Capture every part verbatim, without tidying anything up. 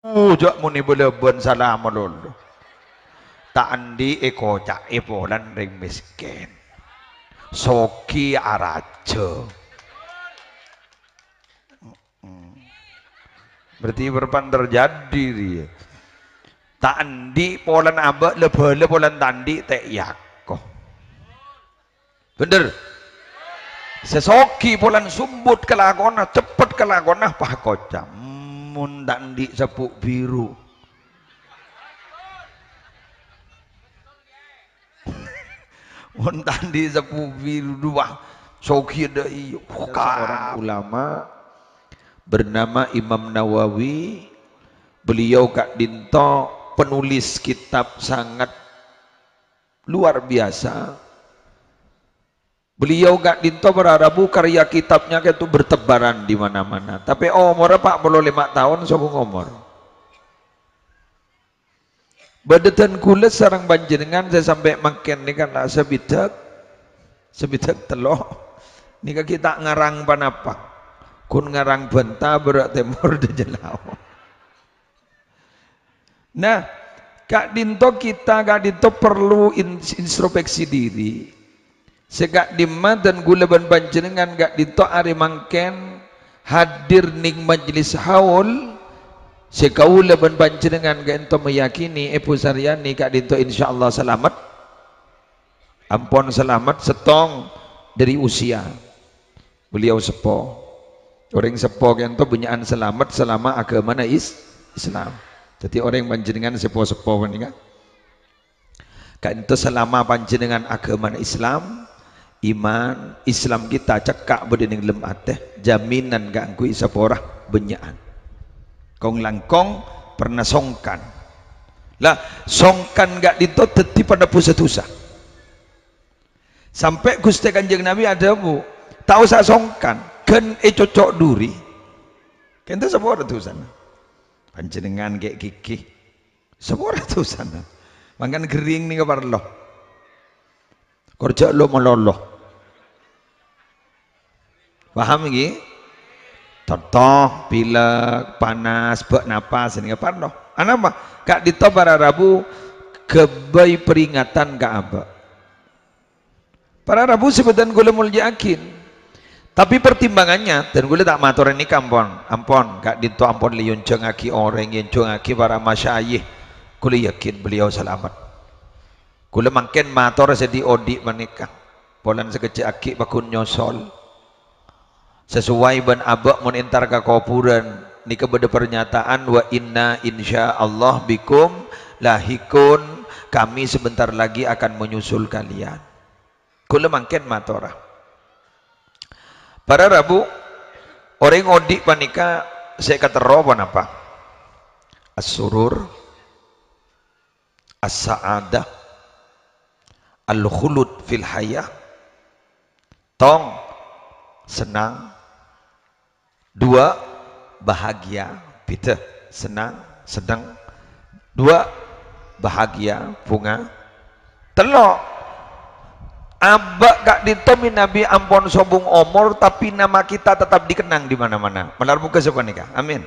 Oh, jhâ' mon è bâlâbân sala malolo. Ta' andi' èkoca'è polana rèng mèskèn. Soghi araja. Mm. Berarti berpan terjadi dia. Ta' andi' polana abâ', la bâlâ polana ta' andi' tè' èako. Bhender. Sè soghi polana sombut kalakowanna, ceppet kalakowanna, pas koca'. Mon ta' andi' sapo' biru. Mon ta' andi' sapo' biru, wah, soghi dâ' iyâ. Ada seorang ulama bernama Imam Nawawi. Beliau ka'dinto penulis kitab sangat luar biasa. Beliau ka'dinto para rabu karya kitabnya itu bertebaran di mana-mana. Tapè omorra pa' polo lèma' taon sobung omor. Bâdâ dân kaulâ sareng panjhennengngan sè sampè' mangkèn nèka la sabidhâk, sabidhâk tello'. Nèka ghi' ta' ngarang ponapa. Ghun ngarang bânta bârâ' tèmor dâjâ lao. Nah, ka'dinto kita ka'dinto parlo in-, introspeksi diri. Sè ka'dimma dân kaulâ bân panjhennengngan ka'dinto arè mangkèn hadir nèng majelis haul sè kaulâ bân panjhennengngan ka'dinto meyakini Èbhu Saryani ka'dinto insyaallah salamet. Ampon salamet sèttong dâri usia. Beliau seppo. Orèng seppo ka'dinto bânnya'an salamet salama aghâmana Is-, Islam. Dhâddhi orèng panjhennengngan seppo-seppo panèka. Ka'dinto salama panjhennengngan aghâmana Islam, iman, Islam kita cekka' bâdâ nèng lem atè, jaminan kaangghuy sapora bânnya'an. Kong-langkong pernah songkan. Lah, songkan ka'dinto dhâddhi panebbusa dhusa. Sampè' Ghustè Kanjeng Nabi adhâbu, "Ta' osa songkan, ghân ècoco' dhuri." Ka'dinto sapora dhusana. Panjhennengngan kè' ghigghi. Sapora dhusana. Mangkana ghering nèka parlo. Kor jhâ' lo-malolo. Paham iki? Toto, pilek, panas, bâk napas, nèka parlo. Anapa? Ka'dinto para rabu ghâbây peringatan ka abâ'. Para rabu sè bâdhân kaulâ molja'aghi. Tapè pertimbangannya, dân kaulâ ta' mator nèka ampon, ampon, ka'dinto ampon lèyonjhângaghi orèng, èyonjhângaghi para masyayikh. Kaulâ yakin beliau salamet. Kaulâ mangkèn mator sè dhi'-odhi' panèka. Polana sakejjhâ' aghi' pagghun nyosol. Sesuai bân abâ' mon entar ka koburân, nèka bâdâ pernyataan, "Wa inna insyaallah bikum lahiqun, kami sebentar lagi akan menyusul kalian." Kaulâ mangkèn matora. Para rabu, orèng odhi' panèka sè èkaterro ponapa? As-surur, as-sa'adah, al-khulud fil hayah. Tong, senang. Dua, bahagia. Bhidhâ. Senang, sedang. Dua, bahagia, bhunga. Tello', abâ' ka'dinto mènabi ampon sobung omor, tapè nama kita tetap dikenang di mana-mana. Malar moghâ sapanèka. Amin.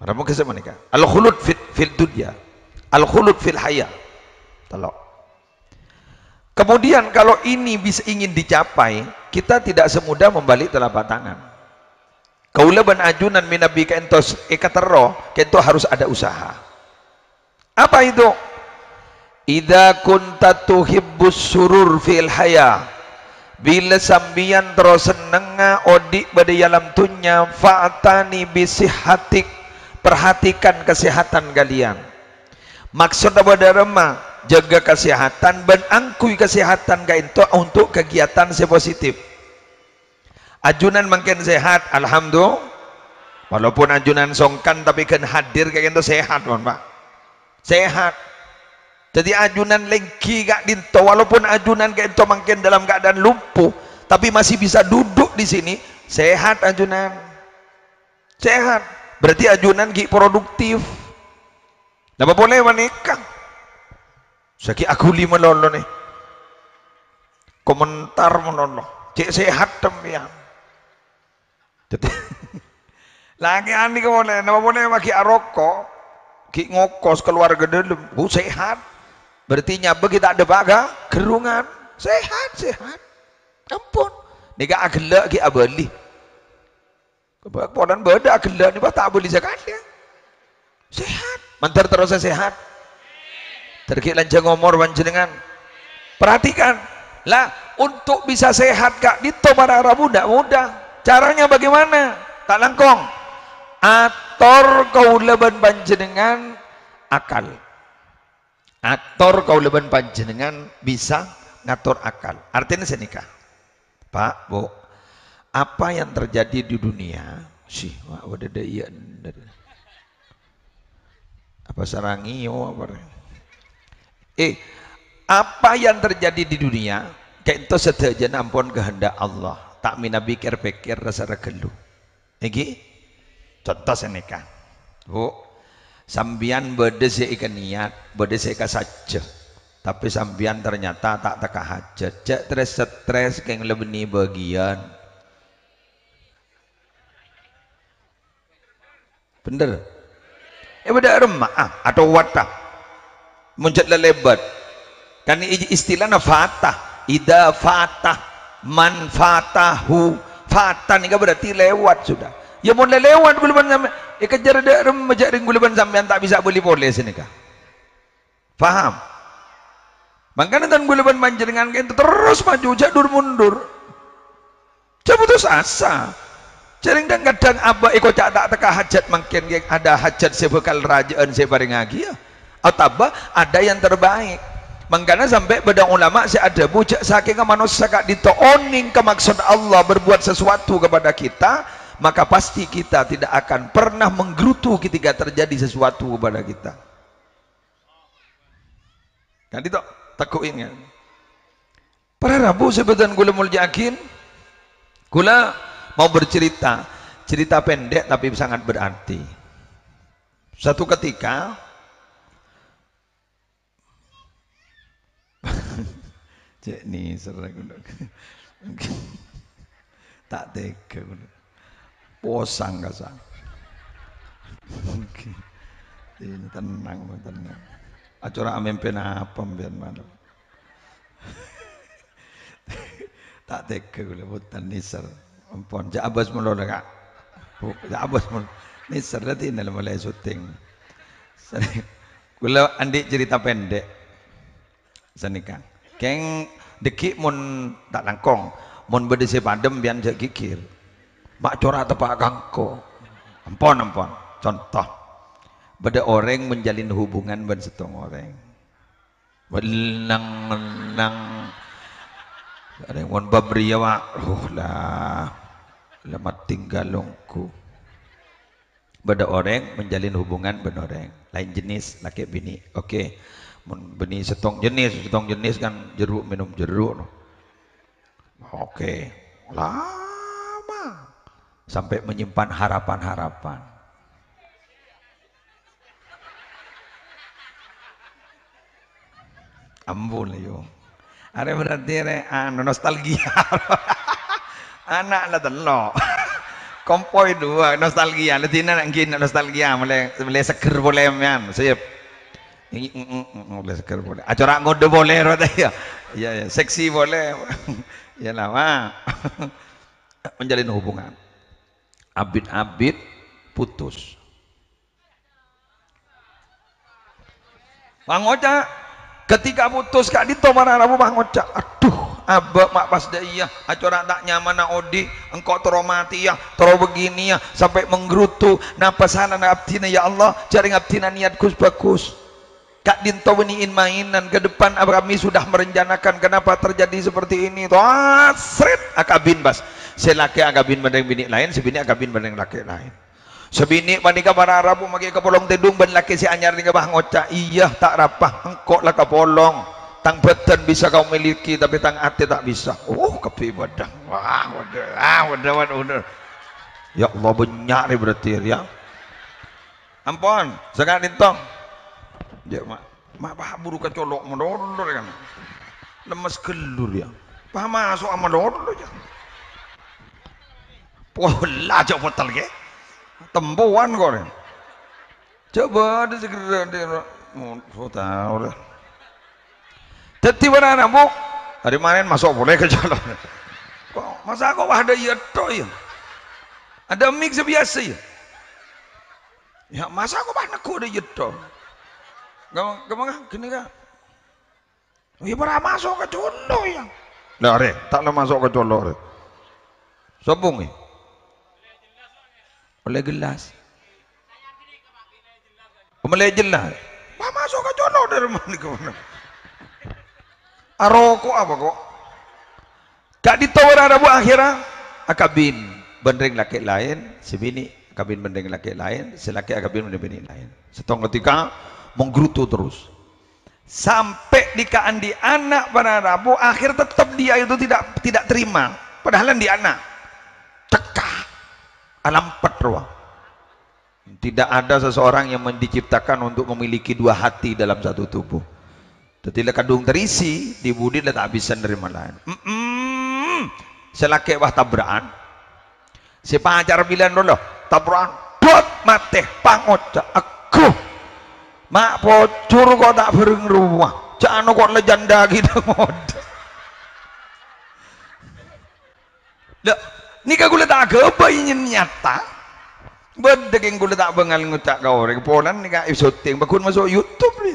Para moghâ sapanèka. Al-khulud fil, fil dunya. Al-khulud fil hayah. Tello'. Kemudian kalau ini bisa, ingin dicapai, kita tidak semudah membalik telapak tangan. Kaulâ bân ajunan mènabi ka'dinto èkaterro, ka'dinto harus ada usaha. Apa itu? "Idza kunta tuhibbus surur fil hayah." Bilâ sampèyan terro sennengnga odhi' bâdâ è alam dhunnya, "fa'tani bi sihhatik." Perhatikan kesehatan kalian. Maksodda bâdâ remma, jâgâ kasèhatan bân angghuy kasèhatan ka'dinto untuk kegiatan sè positif. Ajunan mangkèn sehat, alhamdulillah. Walaupun ajunan songkan, tapè ghân hadir ka'dinto sehat, mon, Pak. Sehat. Dhâddhi ajunan lèngghi ka'dinto, walaupun ajunan ka'dinto mangkèn dalam keadaan lumpuh, tapi masih bisa duduk di sini, sehat ajunan. Sehat. Berarti ajunan ghi' produktif. Napa polè panèka? Sè ghi' aghuli malolo nè. Komentar malolo. Cè' sehat sampèyan. Dhâddhi, Lakè'an nèka polè, napa polè ma' ghi' aroko', ghi' ngokos kalowarga dâlem. Bu, sehat. Berarti nyabâ ghi' ta' dâpa' ka ghârungan. Sehat, sehat. Ampon. Nèka aghellâ' ghi' abâli. Polana bâdâ aghellâ' nèka ta' abâli sakalè. Sehat. Mandhâr terrosa sehat. Tergi lanjhâng omor panjhennengngan. Perhatikan. Lah, untuk bisa sehat ka'dinto para rabu ndak mudah. Caranya bagaimana? Ta' langkong. Ator kaulâ bân panjhennengngan akal. Ator kaulâ bân panjhennengngan bisa ngator akal. Artèna sanèka. Pak, Bu, apa yang terjadi di dunia? Sih, wa-, wa-, dada iya, dada. Apa sarangi, yo, apa re-, eh, apa yang terjadi di dunia, ka'dinto sadhâjâna ampon kehendak Allah. Ta' mènabi kèr-pèkkèr, rasa raghâllu. Èngghi? Conto sanèka. Bu, sampèyan bâdâ sè èkaniyat, bâdâ sè èkasajjhâ. Tapè sampèyan ternyata ta' tekka hajhât. Jhâ' stres-stres kèng la bânnè bâgiyân. Bhender? Eh, bâdâ remma'a, atowata. Mon jhât lalèbât. Kan i-, istilana fata. Idza fata, man fatahu. Fata nèka berarti lewat sudah. Ya, mon la lewat kaulâ bân sampèyan, èkejjhâr dâ' remma jhâ' rèng kaulâ bân sampèyan ta' bisa bâli polè sanèka. Paham? Mangkana tan kaulâ bân panjhennengngan ka'dinto terros maju, jhâ' dur-mundur. Jhâ' putus asa. Jhâ' rèng dhâng-kadhâng abâ' èkoca' ta' tekka hajhât mangkèn, ghi' ada hajhât sè bhâkal rajâ'ân sè èparèngaghi, ya. Otabâ ada yang terbaik. Mangkana sampè' bâdâ ulama sè adhâbu, jhâ' sakènga manossa ka'dinto onèng ka maksod Allah berbuat sesuatu kepada kita, maka pasti kita tidak akan pernah menggerutu ketika terjadi sesuatu kepada kita. Ka'dinto, teguhin, ya. Para rabu sè bâdhân kaulâ molja'aghi, kaulâ mau bercerita, cerita pendek tapi sangat berarti. Satu ketika, cè' nèser aku. Ta' tegghâ, posang kassa'. Ini tenang, tenang. Acora' amèmpè napa sampèyan malem? Ta' tegghâ kaulâ, bhunten, nèser. Ampon, jhâ' abâs malolo, Ka'. Bu, jhâ' abâs malolo. Nèser, la dinah la mulai syuting. Kaulâ andi' cerita pendek. Sanèka. Kèng dhâggi' mon ta' langkong, mon bâdâ sè padem, biyân jhâ' ghighir. Ma' cora' teppa' ka engko'. Ampon, ampon. Conto. Bâdâ orèng menjalin hubungan bân sèttong orèng. Belleng-elleng. Orèng mon bâbâriyâ, wa-, oh, la. La matinggal ongghu. Bâdâ orèng menjalin hubungan bân orèng laèn jenis, lakè' binè'. Oke. Mon bânnè sèttong jenis, sèttong jenis kan jeruk, minum jeruk, no. Oke. Lama. Sampai menyimpan harapan-harapan. Ampon, yo. Arè berarti arè, anu, nostalgia. Ana' la tello'. Kompoy dua, nostalgia. La dinah ngghi nostalgia, mulai, mulai seger polè, sampèyan. Sip. Ini, mm, mm, mm, mulai seger polè. Acora' ngodâ polè, ro, ta, ya. Iya, iya, seksi polè. Ya, lama. Menjalin hubungan. Abit-abit putus. Pangoca', ketika putus ka'dinto para rabu pangoca', "Adhu, abâ' ma' pas dâ' iyâ, acora' ta' nyamana odi', engko' terro matèya, terro bâginiyâ, sampè' manggerutu, napa salana abdhina, ya Allah? Jhâ' rèng abdhina niyat ghus-bhâghus. Ka'dinto bânnè in-maènan, ke depan kami sudah merencanakan, kenapa terjadi seperti ini?" Tasrit, akabin pas. Sè lakè' akabin bân rèng binè' laèn, sè binè' akabin bân rèng lakè' laèn. Sabinè' panèka para rabu makè kapolong tèdung bân lakè sè anyar nèka, bâh, ngoca', "Iyâ, ta' rapa, engko' la kapolong. Tang bhâdhân bisa kau miliki, tapè tang atè ta' bisa." Oh, kabbhi padâ. Wah, waduh, ah, waduh, waduh, waduh. Ya Allah, bânnya' rè berarti, ya. Ampon, saka'dinto. Ya, Ma'. Ma' pas buru kacolo' malolo, rè, kan. Lemmes ghâllu, ya. Pas maso' malolo, ya. Pola jhâ' potel, ghi. Tempowan kok, rè. Coba ada segera di, oh, tao, rè. Dhâddhi bârâmma, Bu? Hari maèn maso' polè ka colo'. Kok masa kok wah ada iyâ tok, ya? Ada mik sè biyasa, ya? Ya, masa kok wah neggu ada iyâ tok? Kemang, kemang, gini, Kak. Ya, para maso' ka colo', ya. Lah, rè, ta' la maso' ka colo', rè. Sobung, ya? Ollè gelas. Ollè gelas. Ma' maso' ka colo' dâri mana kemana? Aroko apa kok? Ka'dinto bârâmma, Bu, akhèrra akabin bân rèng lakè' laèn, sè binè' akabin bân rèng lakè' laèn, sè lakè' akabin bân binè' laèn. Sèttong ketika menggerutu terus. Sampai di kaandi' ana' para rabu, akhir tetap dia itu tidak, tidak terima. Padahal andi' ana'. Cekka'. Alampet rowa. Tidak ada seseorang yang men-, diciptakan untuk memiliki dua hati dalam satu tubuh. Dhâddhi la kadhung terisi, di budi la ta' bisa nerima laèn. Mm-mm. Sè lakè' wah tabra'an. Sè pacar bilân rowa, tabra'an, dot, matè, pangoca', agghu. Ma' pojhur kok ta' bhâreng rowa. Jhâ' anu kok la janda ghi' ta' modâ. Lha, nèka ghulâ ta' aghâbây nyata. Bâdâ kèng ghulâ ta' bângal ngoca' ka orèng. Polana nèka èsyuting, pagghun maso' YouTube, rè.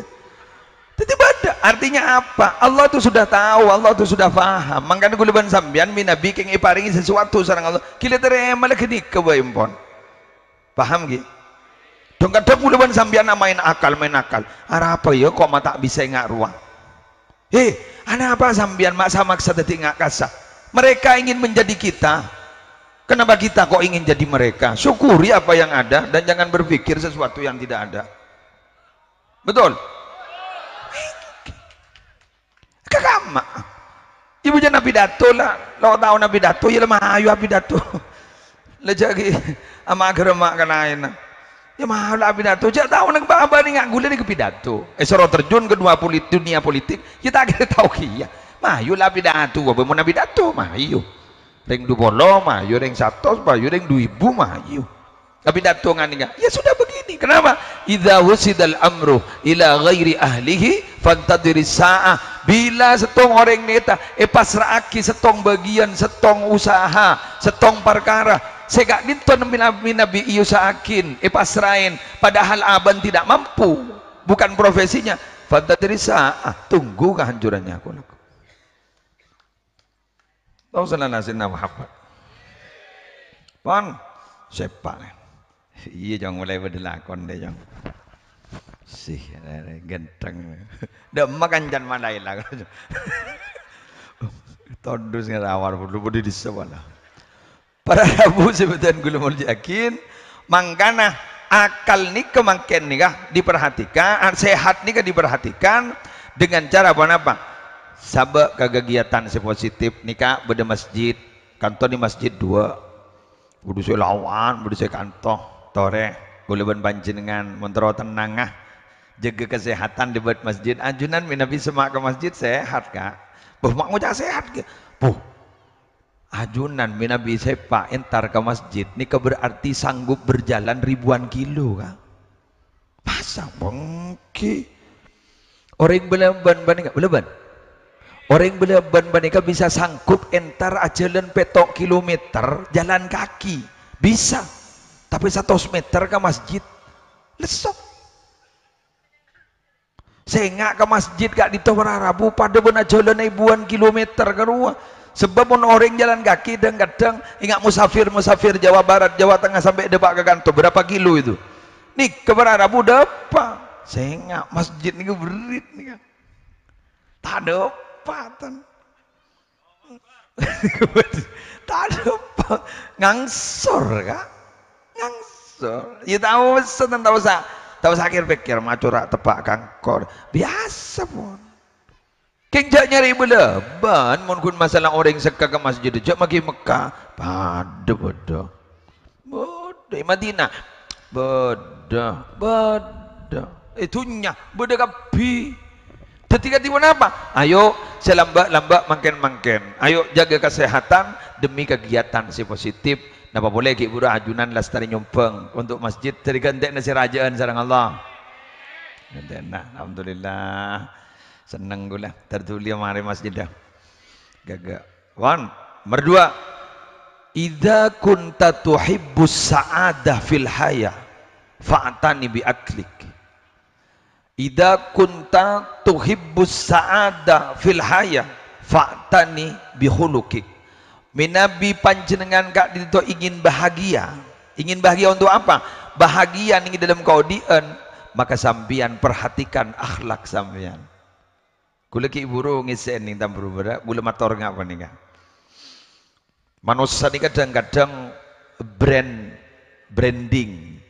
Dhâddhi bâdâ. Artinya apa? Allah tuh sudah tahu, Allah tuh sudah paham. Mangkana ghulâ bân sampèyan mènabi kèng èparèngè sesuatu sareng Allah. Ghilâ tarèma la ghânèka bhâi, empon. Paham, ghi? Dhâng-kadhâng ghulâ bân sampèyan maèn akal, maèn akal. Arapa, ya, kok ma' ta' bisa enga' rowa? He, anapa sampèyan ma'-, sa-, maksa dhâddhi enga' kassa'? Mereka ingin menjadi kita. Kenapa kita kok ingin jadi mereka? Syukuri apa yang ada dan jangan berpikir sesuatu yang tidak ada. Betul? Kakamma. Ibu jhâ' apidato la, lo' tao apidato, ya la mayu apidato. La jhâ' ghi' ama' ghârâmma' ka laènna. Ya mayu la apidato, jhâ' tao neng bâbâ nèng ghulâ nèng pidato. Èsoro terjun ke dua poli-, dunia politik, ya ta' kèra tao kèya. Mayu la apidato, bâbâ mon apidato, mayu. Rèng du polo mayu, rèng satos mayu, rèng du èbu mayu. Apidato nganèka, ya sudah begini. Kenapa? "Idza wusidal amru ila ghairi ahlihi fantadhiris sa'ah." Bila sèttong orèng nèka èpasra'aghi sèttong bâgiyân, sèttong usaha, sèttong parkara sè ka'dinto mèna-, mènabi èusaha'aghi, èpasraè, padahal abâ'na tidak mampu, bukan profesinya, fantadhiris sa'ah, tunggu kehancurannya aku laku. Allahumma shalli ala sayyidina Muhammad. Pon, sèpa'. Iyâ, Cong, molaè bâdâ lakon dâ', Cong. Sih, ghântheng. Dâ' emma kancan malaè la. Todus ngerawar, bulu budi dissa wala. Para rabu sè bhâdhân kaulâ molja'aghi, mangkana akal nèka mangkèn nèka diperhatikan, sehat nèka diperhatikan dengan cara ponapa? Sabâ' ka kegiatan sè positif nèka bâdâ masjid, kanto nè masjid duwâ'. Bâdâ sè lawan, bâdâ sè kanto. Torè, kaulâ bân panjhennengngan mon terro tennang, ah. Jâgâ kasèhatan lèbât masjid. Ajunan mènabi sè ma' ka masjid sehat, Ka'. Bâh, ma' ngoca' sehat, Ka'. Bâh, Ajunan mènabi sèpa' entar ka masjid, nèka berarti sanggup berjalan ribuan kilo, Ka'. Masa bengki? Orèng Balaban panèka, Balaban. Orèng Balaban panèka bisa sanggup entar ajhâlân pètto' kilometer jalan kaki. Bisa. Tapè satos meter ka masjid. Lesso. Sènga' ka masjid ka'dinto para rabu padâ bân ajhâlân èbuwân kilometer ka rowa. Sabâb mon orèng jalan kaki, dhâng-kadhâng ènga' musafir-musafir Jawa Barat, Jawa Tengah sampè' dâpa' ka kanto, berapa kilo itu? Nèka para rabu dâpa'. Sènga' masjid nèka bherrit nèka. Ta' dâpa', tan. Tadâ' pa-, ngangsor, Ka'. Ngangsor. Ya, ta' osa, ta' osa, ta' osa kèr-pèkkèr, macora' teppa' kangkor. Biyasa, pon. Kèng jhâ' nyarè bâlâbân, mon ghun masalah orèng sè ka, ka masjid, jhâ' maghi Mekka. Padâ, padâ. Bâdâ è Madinah. Bâdâ, bâdâ. È dhunnya, bâdâ kabbhi. Dhâddhi, kadhi ponapa? Ayo, sè lambâ'-lambâ' mangkèn-mangkèn. Ayo, jaga kesehatan demi kegiatan sè positif, Napa polè ghi' buru ajunan lastarè nyombhâng untuk masjid dâri ghântèna sè rajâ'ân sareng Allah. Ghântèna, alhamdulillah. Senneng kaulâ, tarduli marè masjid, dah. Ghâgghâ. Wan, nomer dua. "Idza kunta tuhibbus sa'adah fil haya, fa'tani bi aklik." "Idza kunta tuhibbus sa'ada fil haya, fa'tani bi khuluqik." Mènabi panjhennengngan ka'dinto ingin bahagia. Ingin bahagia untuk apa? Bahagia neng dâlem kaodi'ân, maka sampèyan perhatikan akhlak sampèyan. Kaulâ ghi' buru ngèssè'è neng tamburu bârâ, kaulâ mator nga' panèka. Manossa nèka kadhâng-kadhâng brand, branding.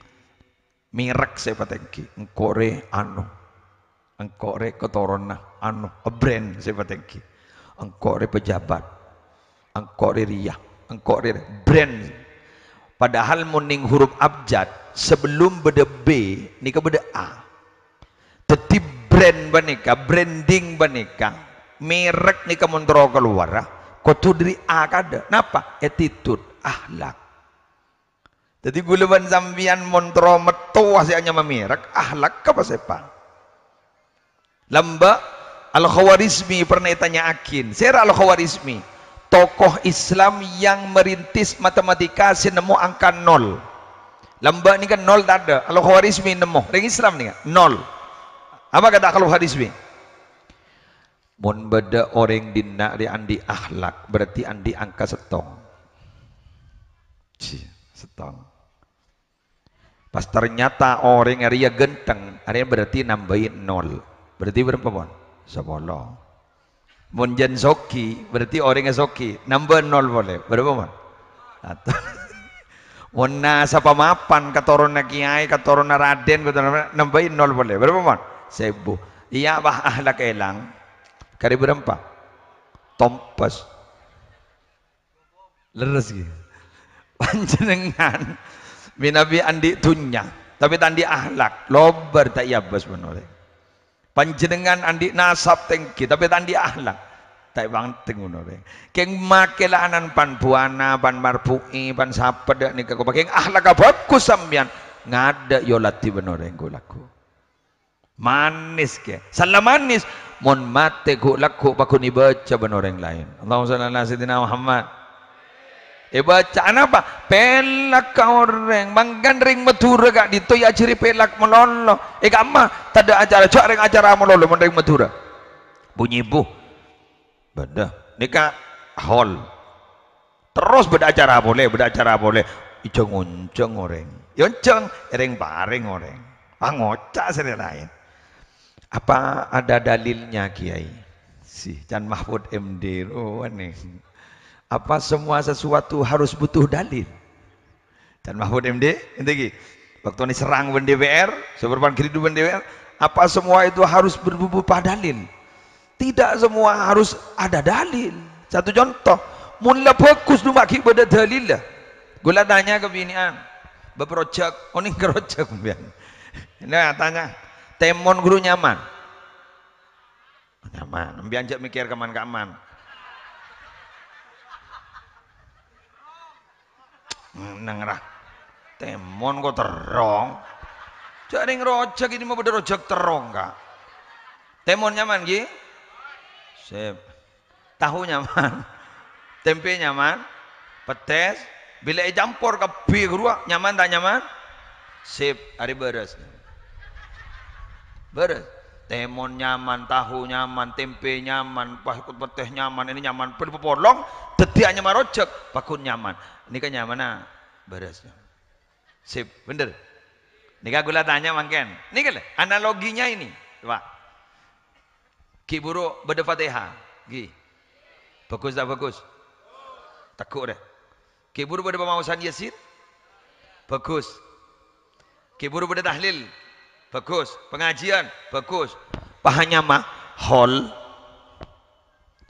Merek sè patèngghi, engko' rè anu, engko' rè keturunanna anu, brand sè patèngghi, engko' rè pejabat, engko' rè rèya, engko' rè brand. Padahal mon neng huruf abjad, sebelum bâdâ B, nèka bâdâ A. Dhâddhi brand panèka, branding panèka, merek nèka mon terro kalowara, kodhu dâri A kadhâ'. Napa? Attitude, akhlak. Dhâddhi, kaulâ bân sampèyan mon terro mettowa sè anyama merek, akhlak apa sè pa? Lambâ' Al-Khawarizmi pernah ètanya'aghi, sèra Al-Khawarizmi, tokoh Islam yang merintis matematika sè nemmo angka nol. Lambâ' nèka nol tadâ', Al-Khawarizmi nemmo, rèng Islam nèka, nol. Apa kata Al-Khawarizmi? Mon bâdâ orèng dinna' rè andi' akhlak, berarti andi' angka sèttong. Ji, sèttong. Pas ternyata orèng rèya ghântheng, arèya berarti nambâi nol. Berarti bârâmpa, pon? Sapolo. Mon jân soghi, berarti orèngnga soghi, nambâ nol polè. Bârâmpa, pon? Atos. Mon nasabhâ mapan, katoronna kèyaè, katoronna raden, katoronna, nambâi nol polè. Bârâmpa, pon? Sèbu. Iyâ, bâh, akhlak èlang. Karè bârâmpa? Tompes. Lerres, ghi. Panjhennengngan mènabi andi' dhunnya, tapè ta' andi' akhlak, lobâr ta' èabâs bân orèng. Panjhennengngan andi' nasab tèngghi, tapè ta' andi' akhlak, ta' èpantèng bân orèng. Kèng makè la ana'na pan buwana, pan marbu'i, pan sapa dâ' nèka, kèng akhlakka bhâghus sampèyan, ngadâ' èolatè bân orèng ghu-lagghu. Manis, kè. Sala manis. Mon matè ghu-lagghu pagghun èbâca bân orèng laèn. Allahumma shalli ala sayyidina Muhammad. Èbâca, anapa? Pèlak ka orèng. Mangkana rèng Madhurâ ka'dinto èajhâri pèlak malolo. È ka'emma, tadâ' acara, jhâ' rèng acara malolo mon rèng Madhurâ. Bu-nyibu. Bâdâ. Nèka hol. Terros bâdâ acara polè, bâdâ acara polè. Èjhâng-onjhâng orèng. Èonjhâng, èrèng-parèng orèng. Ah, ngoca' sè laèn. Apa ada dalilnya, Kiai? Si, Can Mahfud M D, oh, aneh. Apa semua sesuatu harus butuh dalil? Can Mahfud M D, ente ghi. Waktu diserang bân D P R, Superpan Geridu bân D P R, apa semua itu harus berupa dalil? Tidak semua harus ada dalil. Satu contoh, mon la bhâghus, coma ghi' bâdâ dalilla. Ghulâ tanya ka binè'an, bab rojhâk, onèng ka rojhâk, sampèyan. Nah, tanya, tèmon ghuru nyaman? Nyaman. Sampèyan jhâ' mèkkèr ka man-ka'man. Neng ra. Tèmon kok terrong. Jhâ' rèng rojhâk, ini mah bâdâ rojhâk terrong, Ka'. Tèmon nyaman, ghi? Sip. Tahu nyaman. Tempe nyaman. Pedes. Bilâ ècampor kabbhi ghâruwa, nyaman ta' nyaman? Sip, arè bârâs. Bârâs. Tèmon nyaman, tahu nyaman, tempe nyaman, pas pedes nyaman, ini nyaman, bâdâ papolong, dhâddhi anyama rojhâk, pagghun nyaman. Nèka nyamana bârâs. Sip, bhender. Nèka ghulâ tanya mangkèn. Nèka lè, analoginya ini. Coba. Ghi' buru bâdâ Fatihah. Ghi. Bhâghus ta' bhâghus? Tegghu' rè. Ghi' buru bâdâ pamaosan Yasin? Bhâghus. Ghi' buru bâdâ tahlil? Bhâghus. Pangajiân? Bhâghus. Pas anyama hol.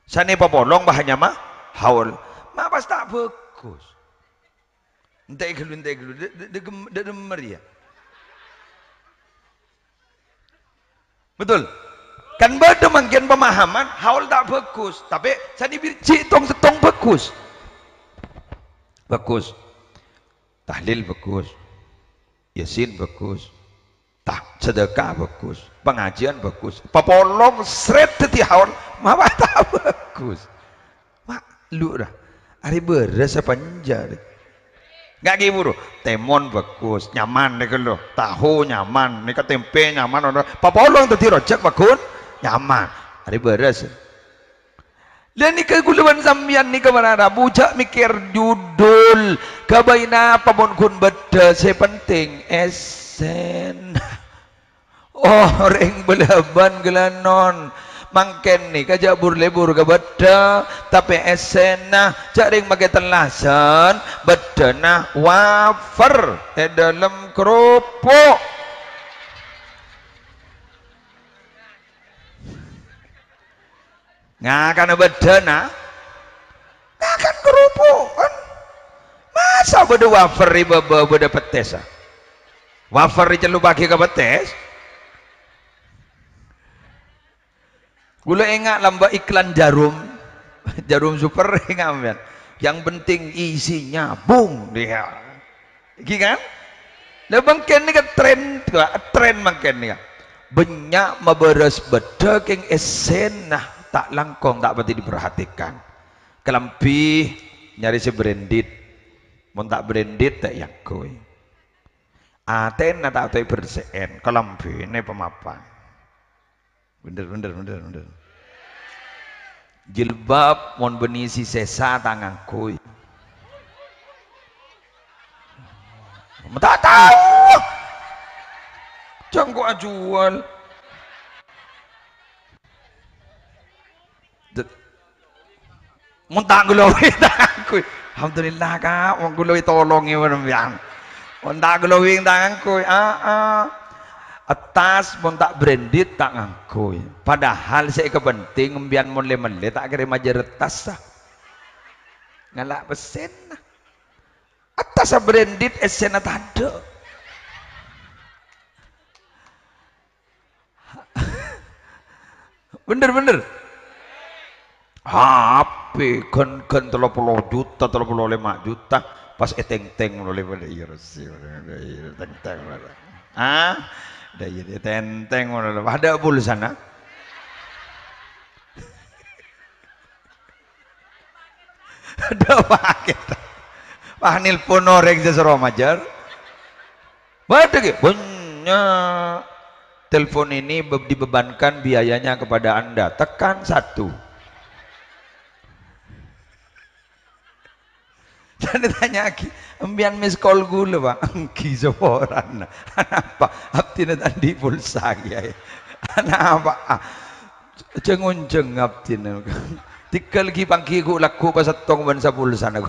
Sanè papolong pas anyama haul. Ma' pas ta' bhâghus. Entè' ghâllu, entè' ghâllu. Dâ', dâ', dâ', dâ', dâ' dâmmer, yâ. Betul? Kan bâdâ mangkèn pemahaman, haul ta' bhâghus. Tapè sanè bi' ghi' tong-sèttong bhâghus. Bhâghus. Tahlil bagus. Yasin bagus. Tah, sedekah bagus. Pengajian bagus. Papolong sret dhâddhi haul, mawa ta' bagus. Malu' ra. Arè bârâs apa enjâ'? Enggak ghi' buru. Tèmon bagus, nyaman nèka lho. Tahu nyaman, nèka tempe nyaman, ono. Papolong dhâddhi rojak bagus, nyaman. Arè bârâs. Lah nèka kaulâ bân sampèyan nèka para rabu jhâ' mèkkèr judul. Kabây napa mon ghun bâdâ, sè penting essèna. Orèng bâlâbân ghellâ' non. Mangkèn nèka jhâ' bur-lebur ka bâdâ, tapè essèna jhâ' rèng makè tellasan, bâdâna wafer è dâlem kerupuk. Ngakana bâdâna, ngakan kerupuk, kan? Masa bâdâ wafer è bâbâ bâdâ pettessa? Wafer ècellopaghi ka pettes? Kaulâ enga' lambâ' iklan jarum. Jarum super enga' sampèyan. Yang penting isinya bung, dia. Ghi kan? Lah mangkèn nèka tren, tren mangkèn nèka. Bânnya' mabârâs bâdâ kèng essèna ta' langkong, ta' patè diperhatikan. Kalambhi nyarè sè branded. Mon ta' branded ta' èangghuy. Atèna ta' tao èbersè'è, kalambhina pamapa. Bhender, bhender, bhender, bhender. Jilbab mon bânnè sè sèsa ta' ngangghuy. Ta' tao. Jhâ' engko' ajhuwâl. Mon ta' glowing ta' ngangghuy. Alhamdulillah, Ka', mon kaulâ ètolongè bân sampèyan. Mon ta' glowing ta' ngangghuy. Aa. Attas mon ta' branded ta' ngangghuy. Padahal sè èkapenting sampèyan mon lè-mellè ta' kèra majâr attassa. Ngala' pèssèna. Attassa branded, essèna tadâ'. Bhender, bhender. H P ghân-ghân tello polo juta, tello polo lèma juta, pas ètèngtèng molo lèbât, iyâ, rèsi, tèngtèng molo. Ah? Dâ' iyâ, ètèngtèng molo. Padâ pulsana. Adâ' pakèt. Wah, nelpon orèng sè soro majâr. Bâdâ ghi? Bânnya'. Telepon ini be-, dibebankan biayanya kepada Anda. Tekan satu. Jhâ' tanya'aghi, "Sampèyan miss call kaulâ, Pak?" "Èngghi, saporana." "Anapa?" "Abdhina ta' andi' pulsa, Kèyaè." "Anapa?" "Ah, jhâng-onjhâng abdhina." Tèngghâl ghi-pangghi ghu'-lagghu' pasettong bân sapulsana.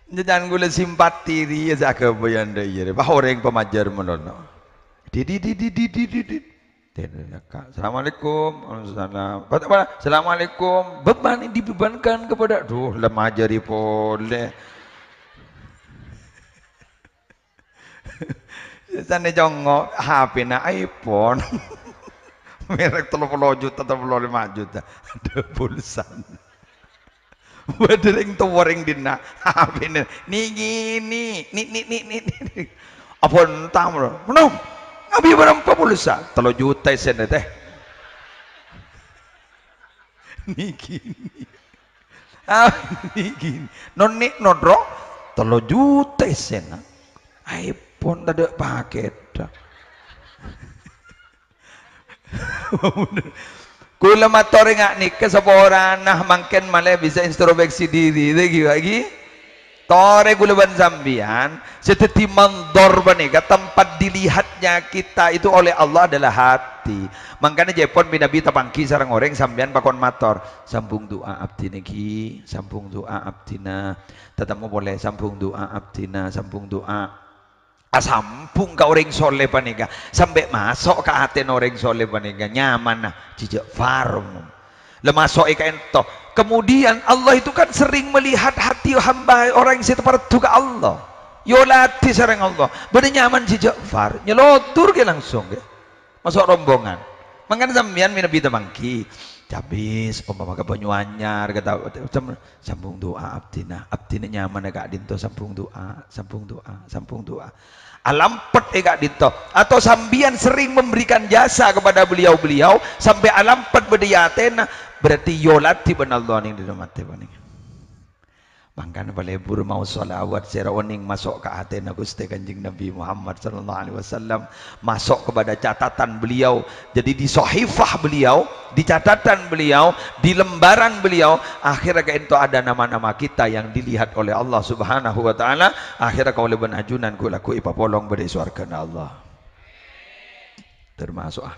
Jhâjhân kaulâ simpati rèya sè aghâbây anda iyâ rè. Wah, orèng pamajâr manono. Di, di, di. Tènè, ka-, "Assalamualaikum." "Waalaikumsalam." Bâ-, bâ-, "Assalamualaikum." Beban dibebankan kepada, duh, la majâri polè. Sèsana congngo', H P-na iPhone. Merek tello polo juta, tello polo lèma juta. Adâ' pulsana. Bâdâ rèng towa rèng dinna'. H P-na, "Nèkè, nè', nè', nè'." "Apa ènta, Bro?" "Mennang. Ngabiyâ bârâmpa pulsa?" "Tello juta essèna, tè." "Nèkè, nè'." "Ah, nèkè, nè'." "Non, nè', non, Bro." "Tello juta essèna." "iPhone tadâ' pakètta." Kaulâ mator ènga' nèka saporana mangkèn malè bisa introspeksi diri, lagi, lagi. Torè kaulâ bân sampèyan, sè dhâddhi mandhâr panèka, tempat dilihatnya kita itu oleh Allah adalah hati. Mangkana jhâ' pon mènabi tapangghi sareng orèng sampèyan pakon mator, "Sambung du'a abdhina, ghi, sambung du'a abdhina." Tatemmo polè, "Sambung du'a abdhina, sambung du'a." Asambung ka orèng soleh panèka, sampè' maso' ka atèna orèng soleh panèka, nyamanna jhâjhâ' farm. La maso'è ka'ènto. Kemudian Allah itu kan sering melihat hati hamba orang sè tapardu ka Allah. Èolatè sareng Allah. Bâdâ nyaman jhâjhâ' farm, nyelodor ghi langsung ghi. Maso' rombongan. Mangkana sampèyan mènabi tapangghi. Cabis, umpama ka Banyuanyar, kata, sambung du'a abdina. Abdina nyamana ka'dinto, sambung du'a, sambung du'a, sambung du'a. Alampet è ka'dinto. Atau sambiyan sering memberikan jasa kepada beliau-beliau, sampai alampet bâdâ è atèna, berarti èyoladhi bân Allah neng dina matè panèka. Mangkana palebur maos shalawat sè ra onèng maso' ka atèna Ghustè Kanjeng Nabi Muhammad sallallahu alaihi wasallam, maso' kepada catatan beliau. Jadi di sohifah beliau, di catatan beliau, di lembaran beliau, akhirnya kaènto ada nama-nama kita yang dilihat oleh Allah Subhanahu wa taala. Akhirnya kaulâ bân ajunan ghu-lagghu èpapolong bâdâ è sowargana Allah. Termasuk, ah.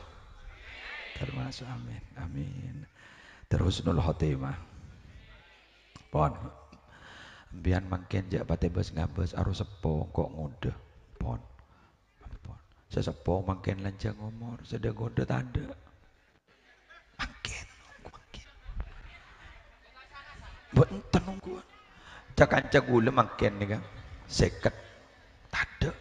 Termasuk, amin. Amin. Terus husnul khotimah. Pon. Empiyan mangkèn jhâ' patè bâs-ngabâs, aro seppo engko' ngodâ. Pon. Pon. Sè seppo mangkèn lanjhâng omor, sè dâ-ngodâ tadâ'. Mangkèn, mangkèn. Mbok enten ongghuwân. Ca-kanca ghulâ mangkèn nèka sèket. Tadâ'.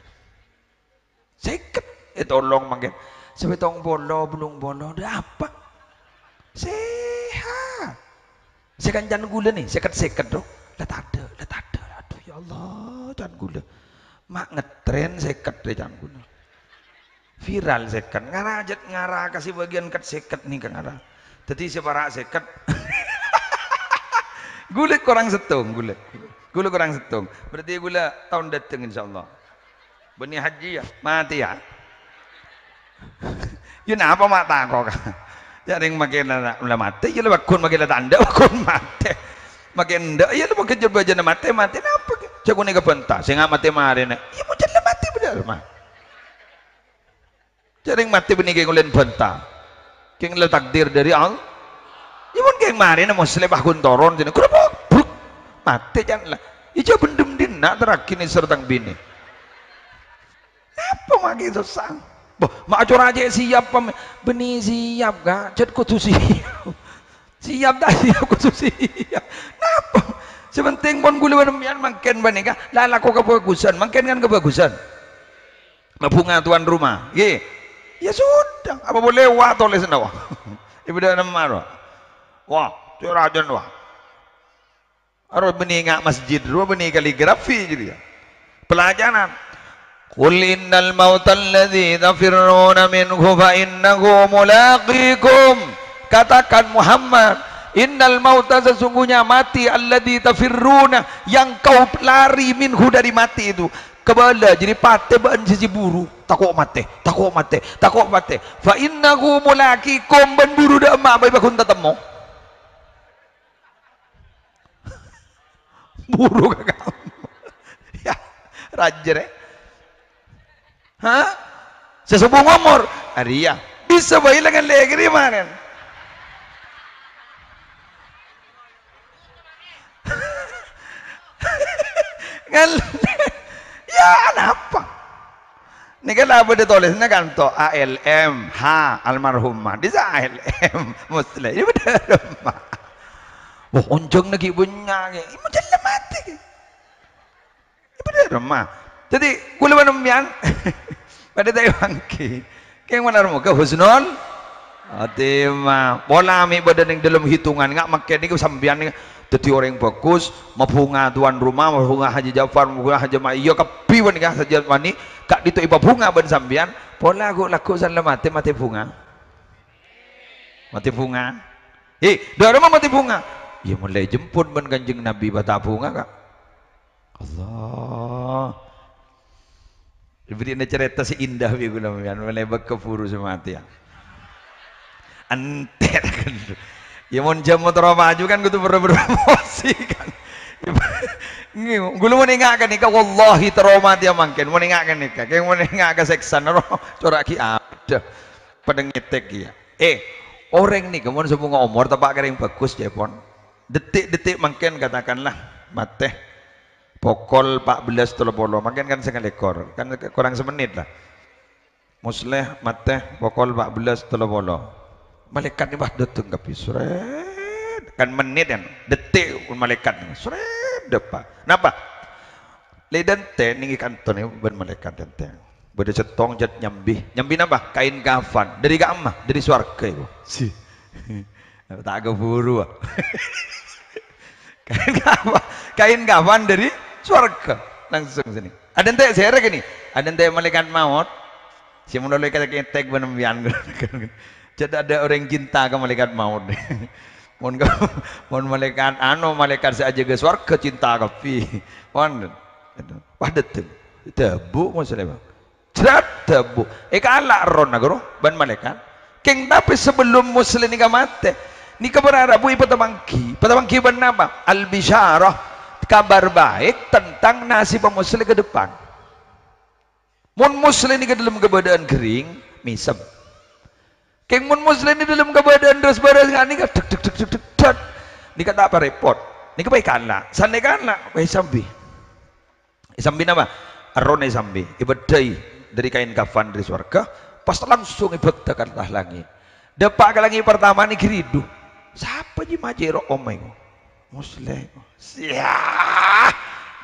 Sèket, ètolong mangkèn. Sapèttong polo, bâllung polo, dâ' apa? Sehat. Sè kancana ghulâ nè, sèket-sèket, ro. La tadâ', la tadâ'. Aduh, ya Allah, can ghulâ. Ma' ngetrèn sèket rè can ghulâ. Viral sèket. Ngara jhât ngara ka sè bâgiyân ket-sèket nèka ngara. Dhâddhi sè para' sèket. Ghulâ korang sèttong, ghulâ. Ghulâ korang sèttong. Berarti ghulâ taon dâteng, insyaallah. Bânnè hajji, ya? Matè, ya? Ya, napa ma' tako', Ka'? Ya, rèng makè la, la matè, ya, la bâghun makè la tandhâ', bâghun matè. Makè endâ', ya, la makè jâr-bâjârna matè, matè napa, Ka'? Jhâ' ghun èkabânta, sènga' matè marèna. Ya, mon jâ' la matè bhender, ma'. Jâ' rèng matè bânnè kèng ollèna bânta. Kèng la takdir dâri Allah. Ya, mon kèng marèna Musleh bâghun toron, jârèya, "Grubuk, bruk." Matè can la. Ya, jhâ' bhendhem dinna' terraghi nèser tang binè. Napa makè sossa? Bâh, ma' acora cè' siap, pam-, bânnè siap, Ka'. Jhât kodhu siap. Siap ta' siap, kodhu siap. Napa? Sè pentèng pon ghulâ bân sampèyan mangkèn panèka, la lako kabhâghusân. Mangkèn kan kabhâghusân. Mabhunga tuan rumah. Ngghi. Ya sudah, apa boleh wa tolèsna wa? Ibu dah nama, wa. Wa, cè' rajân, wa. Aro bânnè nga' masjid, ro bânnè kaligrafi jârèya. Pelajaran. "Qul innal mauta alladzi tafirruna minhu fa innahu mulaqikum." Katakan, Muhammad, "Innal mauta, sesungguhnya mati, alladzi tafirruna, yang kau lari, minhu, dari mati itu." Kabâlâ, jârèya patè bâ'na sè buru. Tako' matè, tako' matè, tako' matè. "Fa innahu mulaqikum," bân buru dâ' emma' bhâi bâghun tatemmo. Buru ka kabbhi. Ya, rajâ, rè. Hah? Sè sobung omor? Arèya. Bisa bhâi la ngallè kèra marèn. Ngallè. Ya, napa? Nèka la bâdâ tolèsna kanto A L M H almarhumah. Dissa A L M Musleh. Ini bâdâ remma. Wah, onjhângnga ghi' bânnya', ghi'. Ini jâ' la matè, ghi'. Ini bâdâ remma. Dhâddhi, ghulâ bân sampèyan padâ ta' èpangghi. Kèng manabi moghâ husnul khotimah. Pola mè' bâdâ neng dâlem hitungan, nga' mangkèn nèko sampèyan nèko dhâddhi orèng bhâghus, mabhunga tuan rumah, mabhunga Haji Ja'far, mabhunga Haji Ma-, iyâ kabbhi panèka sajân wani ka'dinto èpabhunga bân sampèyan, pola ghu'-lagghu' san la matè, matè bhunga. Matè bhunga. Hè, dâ' remma matè bhunga. Iyâ, mon la èjemput bân Kanjeng Nabi bâta bhunga, Ka'. Allah. Èbherri'na carèta sè indah bi' ghulâ sampèyan, mèlè bâkka buru sè matèya. Entar kan. Ya, mon jhâ' motorra maju kan kodhu buru-buru promosi kan. Ngghi, ghulâ mon enga' ka nèka, wallahi terro matèya mangkèn. Mon enga' ka nèka, kèng mon enga' ka sèksana, cora' ghi' adâ. Padâ ngètèk kèya. Eh, orèng nèka mon sobungnga omor teppa' ka orèng bhâghus, ca'èpon. Detik-detik mangkèn katakanlah matè. Pokol empat belas tello polo, mangkèn kan sanga lèkor, kan korang samennit lah. Musleh matè pokol empat belas tello polo. Malaèkat nèka pas dâteng kabbhi, sret. Kan mennit kan, detik malaèkat nèka, sret, dâpa'. Lè dântè' nèng è kanto nèka bân malaèkat dântè'. Bâdâ sèttong jhât nyambi. Nyambi napa? Kaèn kafan. Dâri ka'emma? Dâri sowarga iku. Si. Ta' kaburu, ah. Kaèn kafan, kaèn kafan dâri sowarghâ. Langsung sènè. Adâ' ente' sèrè kènè. Adâ' ente' malaèkat maot. Sè malolo èkètèk bân sampèyan. Jadi adâ' orèng cinta ka malaèkat maot. Mon ka-, mon malaèkat, anu, malaèkat sè ajâgâ sowarghâ cinta kabbhi. Mon, wah, dâteng. Dâbu' Musleh, Bang. Jrat dâbu'. Èkala' errohna, ghuru, bân malaèkat. Kèng tapè sabellunna Musleh nèka matè, nèka para rabu èpatapangghi. Patapangghi bân napa? Al-bisyarah, kabar baik tentang nasibba Musleh ke depan. Mon Musleh nèka dâlem kabâdâ'ân ghering, mèsem. Kèng mon Musleh nèka dâlem kabâdâ'ân ras-bârâs nga' nèka, dek, dek, dek, dek, dek, dek. Nèka ta' parèpot. Nèka paèkala'. Sanèkala, paèsambi. Èsambi napa? Errohna èsambi, èbâddhâi dâri kaèn kafan dâri sowarghâ, pas langsung èbhâkta ka langngè'. Dâpa' ka langngè' partama nèka ridhu. Sapa jiyâ majâ ro'om èko? Musleh. Siah!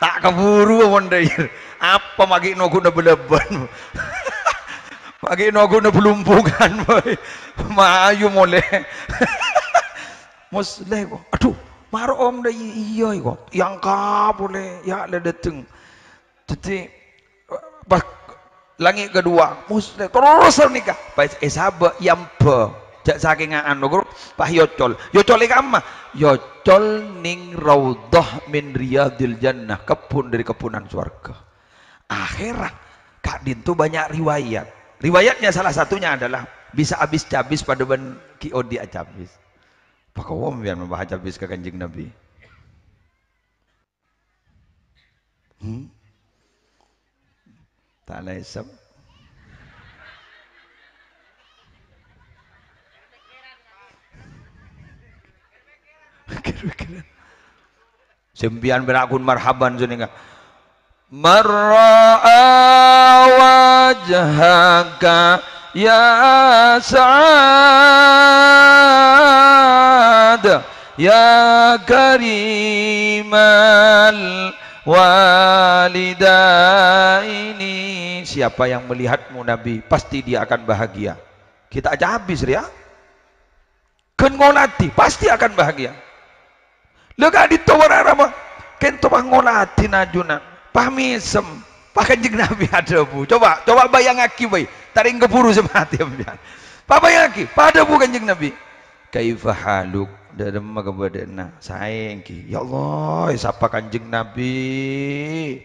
Ta' kaburu mon dâir. Apa maghi' noguna bâlâbân? Maghi' noguna bâlumpungan, boy. Mayu molè. Musleh ko. Adhu, ma' ro'om dâ' iyâ ko. Èangka' polè, ya' la dâteng. Dhâddhi, pas langngè' kaduwâ', Musleh, terros nèka. Pas èsabâ', èambâ. Jhâ' sakènga anu, ghuru, pas èocol. Èocol è kamma? Èocol nèng raudhah min riyadil jannah, kebbhun dâri kebbhunan sowarghâ. Akhèrra, ka'dinto bânnya' riwayat. Riwayatnya salah satunya adalah bisa abis cabis padâ bân Ki Odi acabis. Pakowom yâ mabahas cabis ka Kanjeng Nabi. Hmm? Ta' lèsep. Kira-kira. Sampèyan pèra' ghun marhaban sè nèka. Marra'a wajhaka ya Sa'ad, ya karimal walidaini. Siapa yang melihatmu, Nabi, pasti dia akan bahagia. Kita aja habis, ya. Ghun ngoladhi, pasti akan bahagia. Lha ka'dinto para rama, ka'dinto pas ngoladhi najuna, pas mèsem, pas Kanjeng Nabi adhâbu. Coba, coba bâjângaghi bhâi, ta' rèng kaburu sè matè sampèyan. Pas bâjângaghi, pas adhâbu Kanjeng Nabi. "Kaifa haluk?" Dhâ-, dhâmma kabâdâ'ânna? Saè ènggi. Ya Allah, èsapa Kanjeng Nabi.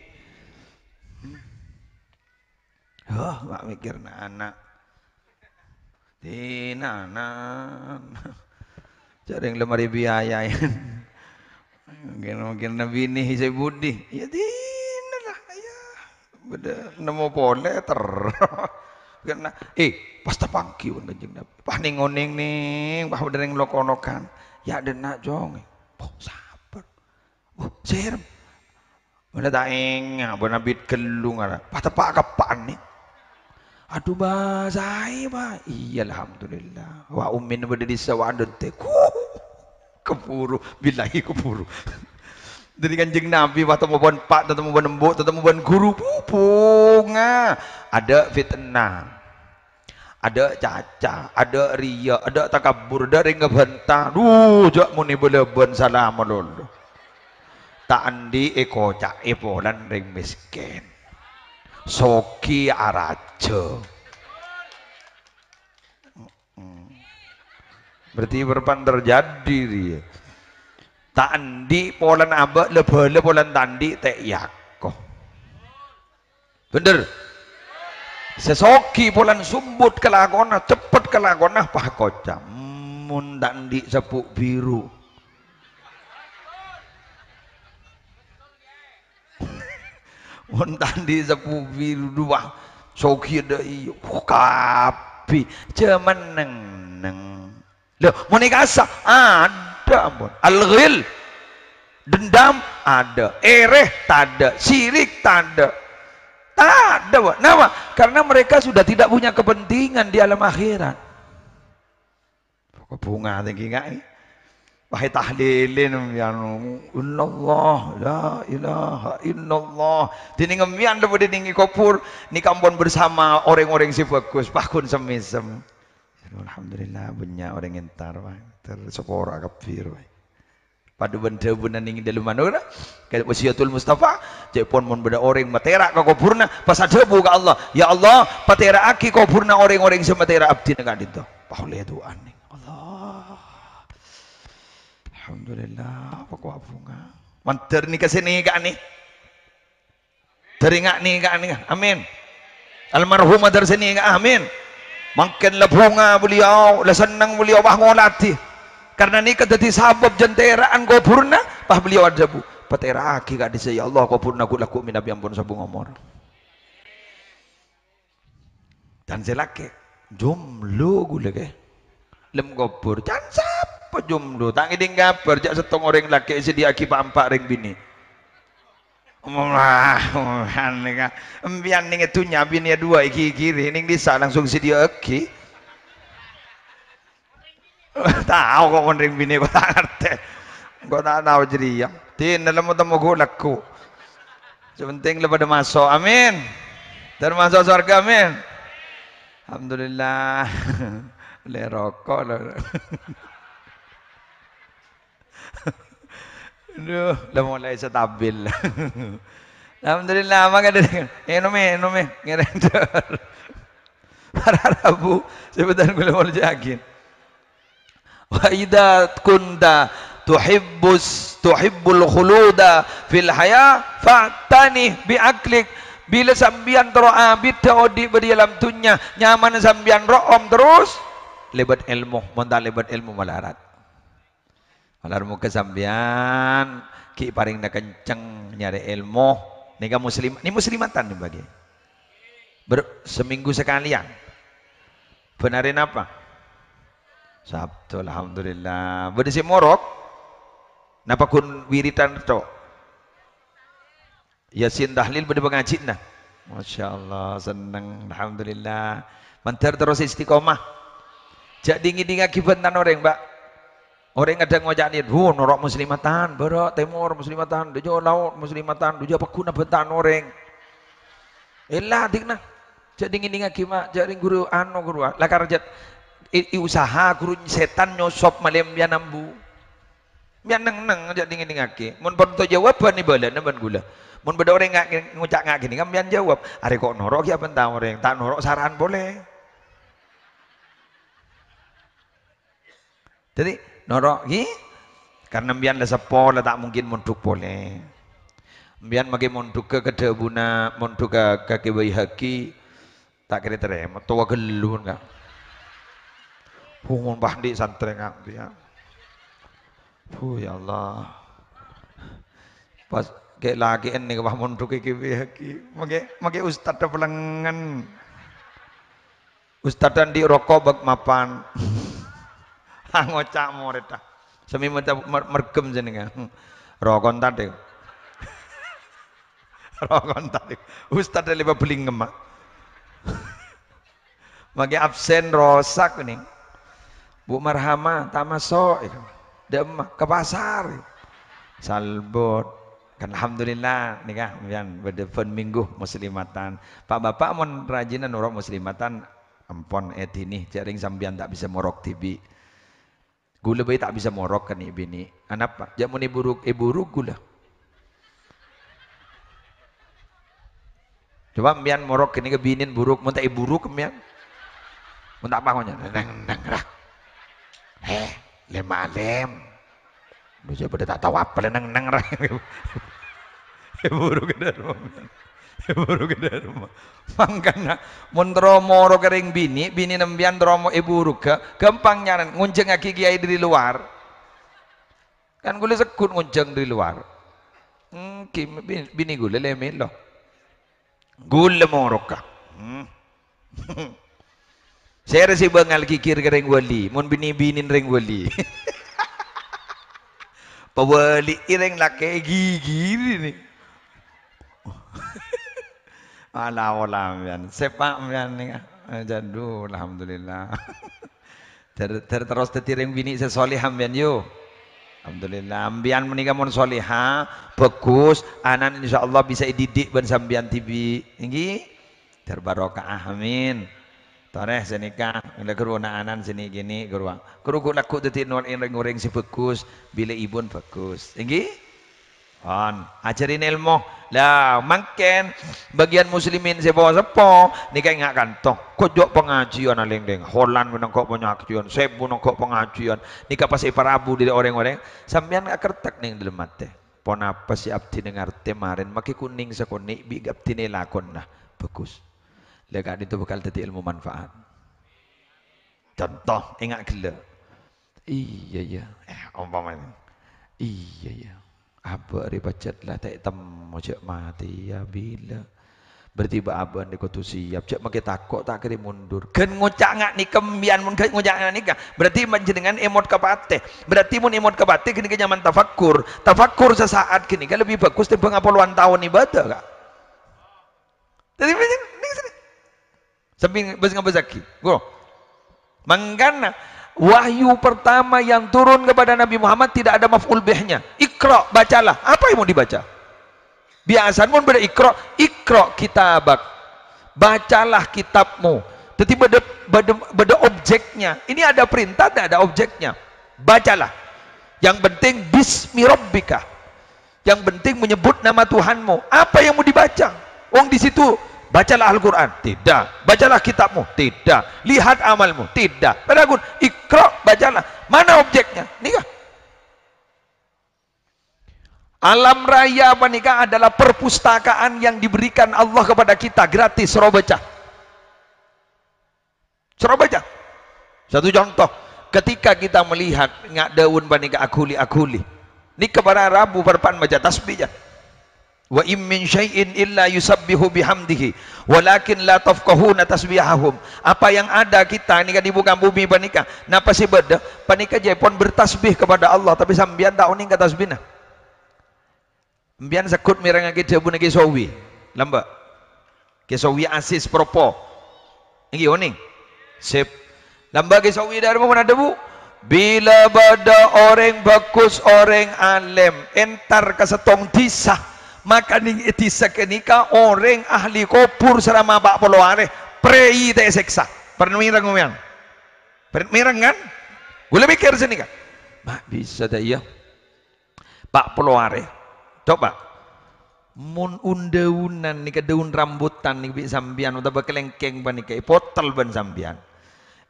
Hah, ma' mèkkèrna ana'. Dina ana'. Jhâ' rèng lemari biaya. Mungkin, mungkin binè sè budi. Ya dina lah, ya. Bâdâ nemmo polè ter. Kèna, eh, pas tapangghi bân Kanjeng Nabi. Pas nèng-onèng nèng, pas bâdâ rèng lok-olokan. Ya dina, Cong. Oh, sabbhâr. Oh, sèrem. Mala ta' enga', bân abit ghâllu ngara. Pas teppa' keppa'an, nè. Adhu, Bâ, saè, Bâ. Iyâ, alhamdulillah. Wa' ummina bâdâ è dissa, wa' adântè. Huh, kaburu. Billahi, kaburu. Dâri Kanjeng Nabi, pas temmo bân eppa', temmo bân embu', temmo bân ghuru, bu-, bhunga. Adâ' fitna. Adâ' caca, adâ' riya, adâ' takabbur, adâ' rèng ngabhânta. Dhu, jhâ' mon è bâlâbân sala malolo. Ta' andi' èkoca'è polana rèng mèskèn. Soghi arajâ. Mm-mm. Berarti berpan terjadi dia. Ta' andi' polana abâ', la bâlâ polana ta' andi' tè' èako. Bhender. Sè soghi polana sombut kalakowanna, ceppet kalakowanna, pas koca', "Mon ta' andi' sapo' biru." Mon ta' andi' sapo' biru, dhu, soghi adâ' iyâ. Kabbhi. Jhâman neng-neng. Lho, mon è kassa', adâ', ampon. Al-ghil, dendam, adâ'. Èrè, tadâ'. Sirik, tadâ'. Tadâ', Pak. Napa? Karena mereka sudah tidak punya kepentingan di alam akhirat. Pokok bhunga tèngghi, Kak. Wahai tahlilin, ya, illallah, la ilaha illallah. Dini ngemian dâ' dini ngikopur, nèka ampon bersama orèng-orèng sè bhâghus, paggun semmèsem. Alhamdulillah, bânnya' orèng entar, Pak. Ter-, sapora kabbhi rowa. Padâ bân dhâbuna neng è dâlemma nora, ka Wasiyatul Mustafa, ca'èpon mon bâdâ orèng matèra' ka kobhurrâ, pas adhâbu ka Allah, "Ya Allah, patèra'aghi kobhurrâ orèng-orèng sè matèra' abdhina ka'dinto." Paollè du'ana. Allah. Alhamdulillah, apa kowa bhunga. Mandhâr nèka sè nèka'na. Dâri nga'-nèka'na, amin. Almarhumah dâri sè nèka, amin. Mangkèn la bhunga beliau, la senneng beliau, wah ngoladhi. Karna nèka dhâddhi sabâb jhântèra'an kobhurrâ, pas beliau adhâbu, "Patèra'aghi ka'dissa', ya Allah, kobhurrâ ghu'-lagghu' mènabi ampon sobung omor." Dan sè lakè', jomlo ghulâ kè. Lem kobhur, can sapa jomlo? Ta' ngèdhing kabhâr, jâ' sèttong orèng lakè' èsadhiyâ'aghi pa'-empa' rèng binè'. Wah, wah, nèka. Empèyan neng è dhunnya binè' duwâ' èghighiri, neng dhisa langsung sadhiyâ'aghi. Tao kok mon rèng binè' kok ta' ngartè. Kok ta' tao jârèya. Dinna lemmo temmo ghu'-lagghu'. Sè pentèng la padâ maso'. Amin. Termasuk sowarghâ, amin. Alhamdulillah. Lè roko' lho. Aduh, la mulai stabil. Alhamdulillah, mangkana dâri, ènomè, ènomè, ngèrèng dâr. Para rabu, sè bhâdhân kaulâ molja'aghi. "Wa idza kunta tuhibbus, tuhibbul khuluda fil haya, fa'tani bi aqlik." Bilâ sampèyan terro abiddhâ odi' bâdâ è alam dhunnya, nyamana sampèyan ro'om terros lèbât èlmo, mon ta' lèbât èlmo malarat. Malar moghâ sampèyan ghi' parèngna kenceng nyarè èlmo. Nèka muslim-, nè muslimatan nè bâgi. Ber-, seminggu sekalian. Bân arè napa? Sabtu, alhamdulillah. Bâdâ sè morok? Napa ghun wiridan tok? Yasin tahlil bâdâ pangajina. Masya Allah, senneng. Alhamdulillah. Mandhâr terros istiqomah. Jâ' ding-ngèdingngaghi bhântan orèng, Pak. Orèng kadhâng ngoca' nèka, "Wuh, noro' muslimatan, bârâ' tèmor muslimatan, dâjâ laot muslimatan, dâjâ pagghuna bhântan orèng." Ella, dikna. Jâ' ding-ngèdingngaghi, Pak. Jâ' rèng ghuru, ano, ghuru, ah. Lakar jâ', i, i usaha ghuru sètan nyosop malèmpèyan ambu. Sampèyan neng-enneng, jâ' ding-ngèdingngaghi. Mon bâdâ jâwâbhân, èbâlâna bân ghulâ. Mon bâdâ orèng nga-, ngoca' nga' ghânèka, sampèyan jâwâb, "Arè kok noro' kèya bhânta orèng, ta' noro' saran polè." Dhâddhi, noro' ghi, karna sampèyan la seppo, la ta' mungkin mondhuk polè. Sampèyan makè mondhugghâ ka dhâbuna, mondhugghâ ka, ka Kè Baihaqi, Ta' kèra tarèma, towa ghâllu, kan, Kak. Bungon pandi' santrè, Kak, ya. Buh, ya Allah. Pas kè'-lakè'en nèka, pas mondhuk iki, piye iki? Makè, makè ustadda pelengngen. Ustadda andi' roko' bâk mapan. Ngoca' morèdda. Sami maca mer-, mergem jenengan. Roko' entar, dek. Roko' entar, dek. Ustadda lèbât bellingem, Mak. Makè absen rosak nèng. Bu Marhama, ta' maso', ya. Dâ'emma, ka pasar. Salbut. Kan alhamdulillah, nèka, sampèyan bâdâ bân minggu muslimatan. Pa'-bapa' mon rajina noro' muslimatan, ampon èdini, jhâ' rèng sampèyan ta' bisa morok dhibi'. Ghulâ bhâi ta' bisa morok ka nè'-binè'. Anapa? Jhâ' mon èburuk, èburuk ghulâ. Coba sampèyan morok ghânèka binèn buruk, mon ta' èburuk sampèyan. Mon ta' apa ngonya, neng-neng ra. He, lem-alem. Lu jhâ' bâdâ ta' tao apa lè neng-neng ra. Èburuk ka dârma. Èburuk ka dârma. Mangkana, mon terro morok ka rèng binè', binè' sampèyan terro mo-, èburuk ghâ-, ghâmpang nyarana, ngonjhângaghi kiai dâri lowar. Kan ghulâ segghut ngonjhâng dâri lowar. Èngghi, bi-, binè ghulâ lè mèlo. Ghulâ morok ka. Hmm. Sèra sè bângal ghighir ka rèng wali, mon binè-binèn rèng wali. Pawali'i rèng lakè' èghighiri nè. Ala ola sampèyan, sèpa' sampèyan nèka. Aduh, alhamdulillah. Ter-, ter-, terros dhâddhi rèng binè' sè soleha sampèyan, yo. Alhamdulillah, sampèyan panèka mon soleha, bhâghus, ana'na insyaallah bisa èdidik bân sampèyan dhibi'. Èngghi? Ter barokah, amin. Torè sè nèka, la ghâruwa na'-ana'an sè nè'-kènè' ghâruwa. Ghâruwa ghu-, lagghu' dhâddhi nor-, rèng-orèng sè bhâghus, bilâ èbun bhâghus. Èngghi? Pon, ajhâri èlmo. La, mangkèn, bâgiyân muslimin sè po-, seppo, nèka enga' kanto. Ko' jhâ' pangajiân alèng-lèng. Holan mènangka pangajiân, sèbu nangka pangajiân. Nèka pas èparabu dhâri orèng-orèng. Sampèyan akertèk neng dhâlem atè. Ponapa sè abdhina ngartè marèn, makè konèng sakonè' bi' abdhina èlakona. Bhâghus. La ka'dinto bhâkal dhâddhi èlmo manfaat. Conto, enga' ghellâ'. Iyâ, iyâ. Eh, ompamana. Iyâ, iyâ. Abâ' arè pajhât la ta' ètemmo jhâ' matè, iyâ, bilâ. Berarti bâ-, abâ' nèka kodhu siap. Jhâ' makè tako', ta' kèra mondur. Ghân ngoca' nga' nèka, sampèyan mon ghân ngoca' nga' nèka. Berarti panjhennengngan èmot ka patè. Berarti mon èmot ka patè, ghânèka nyamana tafakkur. Tafakkur sasaat ghânèka lebbi bhâghus tèmbhâng apolowan taon ibadah, Ka'. Dhâddhi, nèng sènè. Sampèyan bâs-, ngabâsaghi. Go. Mangkana, wahyu pertama yang turun kepada Nabi Muhammad tidak ada maf'ul bih-nya. Iqra, bacalah. Apa yang mau dibaca? Biyasana mon bâdâ iqra, iqra kitabak. Bacalah kitabmu. Dhâddhi bâdâ, bâdâ, bâdâ objeknya. Ini ada perintah, tidak ada objeknya. Bacalah. Yang penting bismi rabbika. Yang penting menyebut nama Tuhanmu. Apa yang mau dibaca? Wong di situ, "Bacalah Al-Quran." Tidak. "Bacalah kitabmu." Tidak. "Lihat amalmu." Tidak. Padahal, "Iqra, bacalah." Mana objeknya? Nèka. Alam raya panèka adalah perpustakaan yang diberikan Allah kepada kita gratis, soro bâca. Soro bâca. Satu contoh, ketika kita melihat nga' daun panèka aghuli-aghuli, nèka para rabu parappa'na maca tasbih, jâ. "Wa in min syai'in illa yusabbihu bihamdihi, walakin la tafqahuna tasbihahum." Apa yang ada kita nèka di muka bumi panèka, napa sè bâdâ, panèka jhâ' pon bertasbih kepada Allah, tapè sampèyan ta' onèng ka tasbihna. Sampèyan segghut mèrengngaghi dhâbuna Kè Sowi. Lambâ'. Kè Sowi Asis Propo. Èngghi onèng? Sip. Lambâ' Kè Sowi dhâri mon adhâbu, "Bilâ bâdâ orèng bhâghus, orèng alèm, entar ka sèttong dhisa, maka nèng è dhisa ghânèka orèng ahli kobhur salama pa' polo arè, prèi ta' èsèksa." Pernah mèreng, sampèyan? Pernah mèreng, kan? Ghulâ mèkkèr sènèka. Ma' bisa ta' iyâ? Pa' polo arè. Coba. Mon un-dâunan nèka, daun rambutan nèka bi' sampèyan otabâ kalèngkèng panèka èpotel bân sampèyan.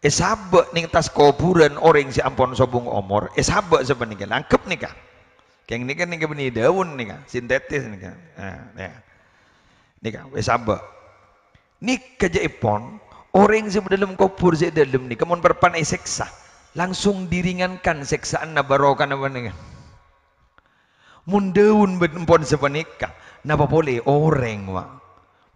Èsabâ' nèng attas kobhurân orèng sè ampon sobung omor, èsabâ' sapanèka, la angghep nèka. Kèng nèka, nèka bânnè daun nèka, sintetis nèka. Nah, ya. Nèka, èsabâ'. Nèka jhâ' èpon, orèng sè dhâlem kobhur sè dhâlem nèka mon parappa'na èsèksa, langsung diringankan sèksaanna barokana panèka. Mon daun bân empon sapanèka, napa polè orèng, wa?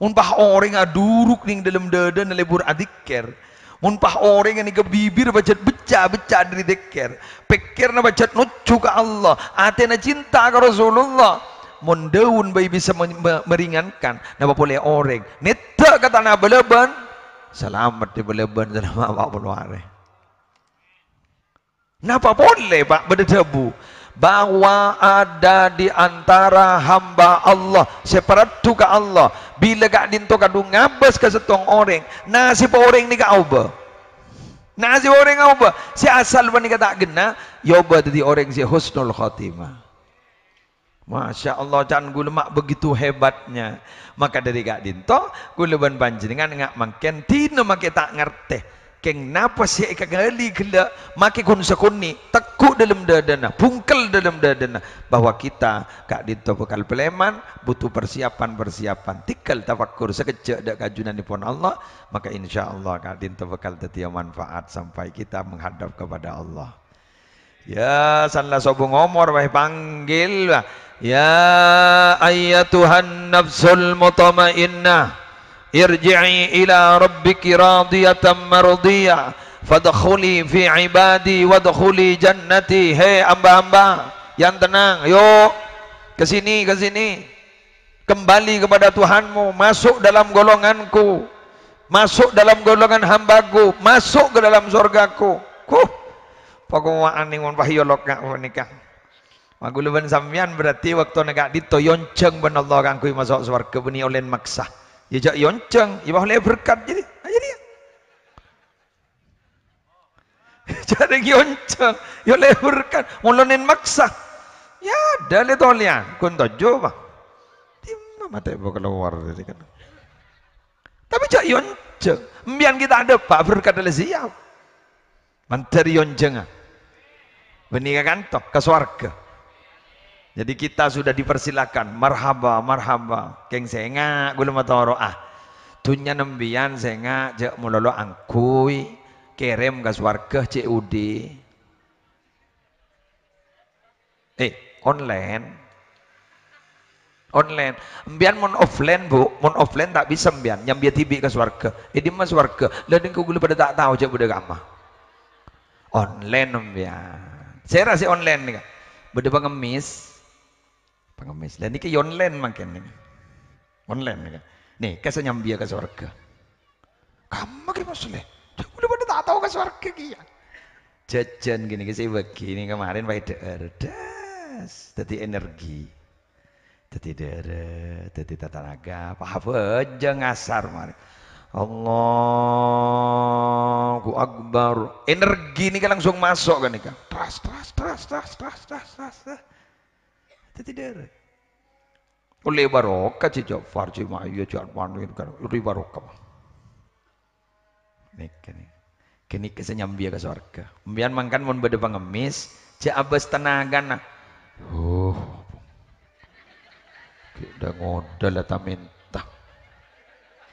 Mon pas orèng aduruk nèng dhâlem dâdâna lebur adzikkèr, mon pas orèng nèka bibir pajhât becca-becca dhâri dzikkèr, pèkkèrra pajhât nojjhu ka Allah, atèna cinta ka Rasulullah, mon daun bhâi bisa me-, me-, meringankan, napa polè orèng? Nèddhâ' ka tana bâlâbân, salamet è bâlâbân salama pa' polo arè. Napa polè, Pa', bâdâ dhâbu bahwa ada di antara hamba Allah sè paraddhu ka Allah, bilâ ka'dinto kadhung ngabâs ka sèttong orèng, nasèbhâ orèng nèka aobâ. Nasèbhâ orèng aobâ. Sè asal panèka ta' ghenna, èobâ dhâddhi orèng sè husnul khotimah. Masya Allah, can ghulâ ma' begitu hebatnya. Maka dhâri ka'dinto, ghulâ bân panjhennengngan nga' mangkèn dina makè ta' ngartè. Kèng napa sè èkaghâli ghellâ', makè ghun-sakonè', tegghu' dhâlem dâdâna, bungkel dhâlem dâdâna, bahwa kita ka'dinto bhâkal palèman, butuh persiapan-persiapan. Tèngghâl tafakkur sakejjhâ' dâ' ka ajunanèpon Allah, maka insyaallah ka'dinto bhâkal dhâddhiyâ manfaat sampai kita menghadap kepada Allah. Ya, san la sobung omor, wah, èpanggil, wah. "Ya ayyatuhan nafsul mutmainnah, irji'i ila rabbiki radiyatan mardiyah, fadkhuli fi ibadi wadkhuli jannati." He hamba-hamba yang tenang, yuk, ke sini, ke sini. Kembali kepada Tuhanmu, masuk dalam golonganku, masuk dalam golongan hambaku, masuk ke dalam surgaku. Huh, pakowa'an nèng mon wahyu lok nga' panèka. Ma' ghulâ bân sampèyan berarti bâktona ka'dinto èonjhâng bân Allah kaangghuy maso' sowarghâ, bânnè ollèna maksa. Ya jhâ' èonjhâng, ya ollè berkat jârèya. Nah, jârèya. Jhâ' rèng èyonjhâng, ya lè berkat. Molaèn maksa. Ya, dâlè tolèyan, ghun toju', Pak. Dimma matè bu kalowar dâri kana. Tapè jhâ' èyonjhâng. Empiyan ghi' ta' dâpa' berkat dâlâ siap. Mandhâr èyonjhângnga. Bânnè ka kanto, ka sowarghâ. Jadi kita sudah dipersilakan. Marhaba, marhaba. Kèng sènga', ghulâ matoro'a. Dhunnyana empiyan sènga', jhâ' malolo angghuy. Kèrèm ka sowarghâ C O D. Eh, online. Online. Empiyan mon offline, Bu, mon offline ta' bisa empiyan, nyambiyâ dhibi' ka sowarghâ. Eh, dimma sowarghâ? Lah, nèko ghulâ padâ ta' tao jhâ' bâdâ ka'emma. Online empiyan. Sèra sè online nèka? Bâdâ pangemmis. Pangemmis. Lah, nèka ya online mangkèn nèka. Online nèka. Nèka sè nyambiyâ ka sowarghâ. Ka'emma kè Musleh? Jhâ' ghulâ padâ ta' tao ka sowarghâ kèya. Jhâjhân ghânèka sè èbâgi nèng kamarèn paèdhâ'âr. Das. Dâddhi energi. Dâddhi dârâ, dâddhi tatanaga. Paham bhâjâng asar marè. Allahu Akbar. Energi nèka langsung maso' ghânèka. Das, das, das. Dâddhi dârâ. Ollè barokah, Cè Ja'far, Cè Maya, Cè Arman, kan ollè barokah. Nèka, nèka. Ghânèka sè nyambiyâ ka sowarghâ. Empiyan mangkana mon bâdâ pangemmis, jhâ' abâs tanagana. Huh. Ghi' dâ-ngodâ la ta' mènta.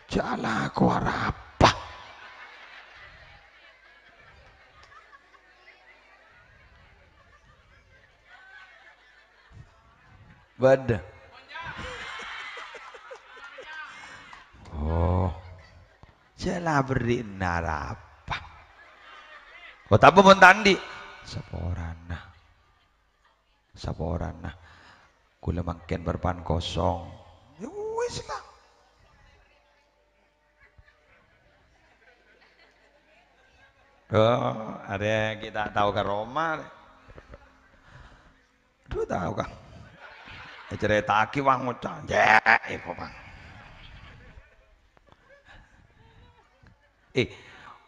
Jhâ' alako arapa. Bâdâ. Oh. Jhâ' la berri'na arapa. Otaba mon ta' andi'? Saporana. Saporana. Ghulâ mangkèn bârâmpan kosong. Ya wis la. Oh, arè ghi' ta' tao ka roma. Dhu tao, Kang. Ècarèta'aghi, wah, ngoca', "Jhâ', èpo, Bang." Eh,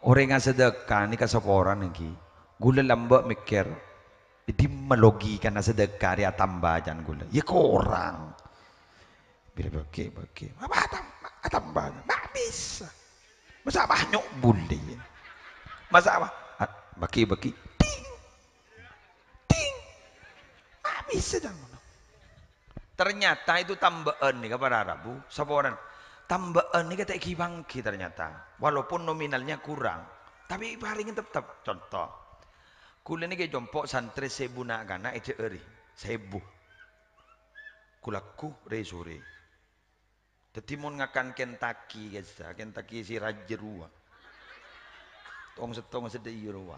orèng asadâka nèka saporana ghi. Ghulâ lambâ' mèkkèr, "È dimma logikana sadâka rè atamba can ghulâ?" Ya korang. Bilâ bâgi, bâgi. Apa atam-, atamba? Ma' bisa. Masa' bânnya' bulè. Masa' apa? At-, bâgi, bâgi. Ting. Ting. Ma' bisa can ngono. Ternyata itu tamba'an nèka para rabu, saporana. Tamba'an nèka ta' èghi-pangghi ternyata. Walaupun nominalnya kurang, tapi èparèngè teptep. Conto, ghulâ nèka compo' santrè sèbu na'-kana' èjhâ'ârè. Sèbu. Ghu-lagghu rè-sorè. Dâddhi mon ngakan Kentucky kèsa, Kentucky sè rajâ rowa. Tong-settong sadhâjâ rowa.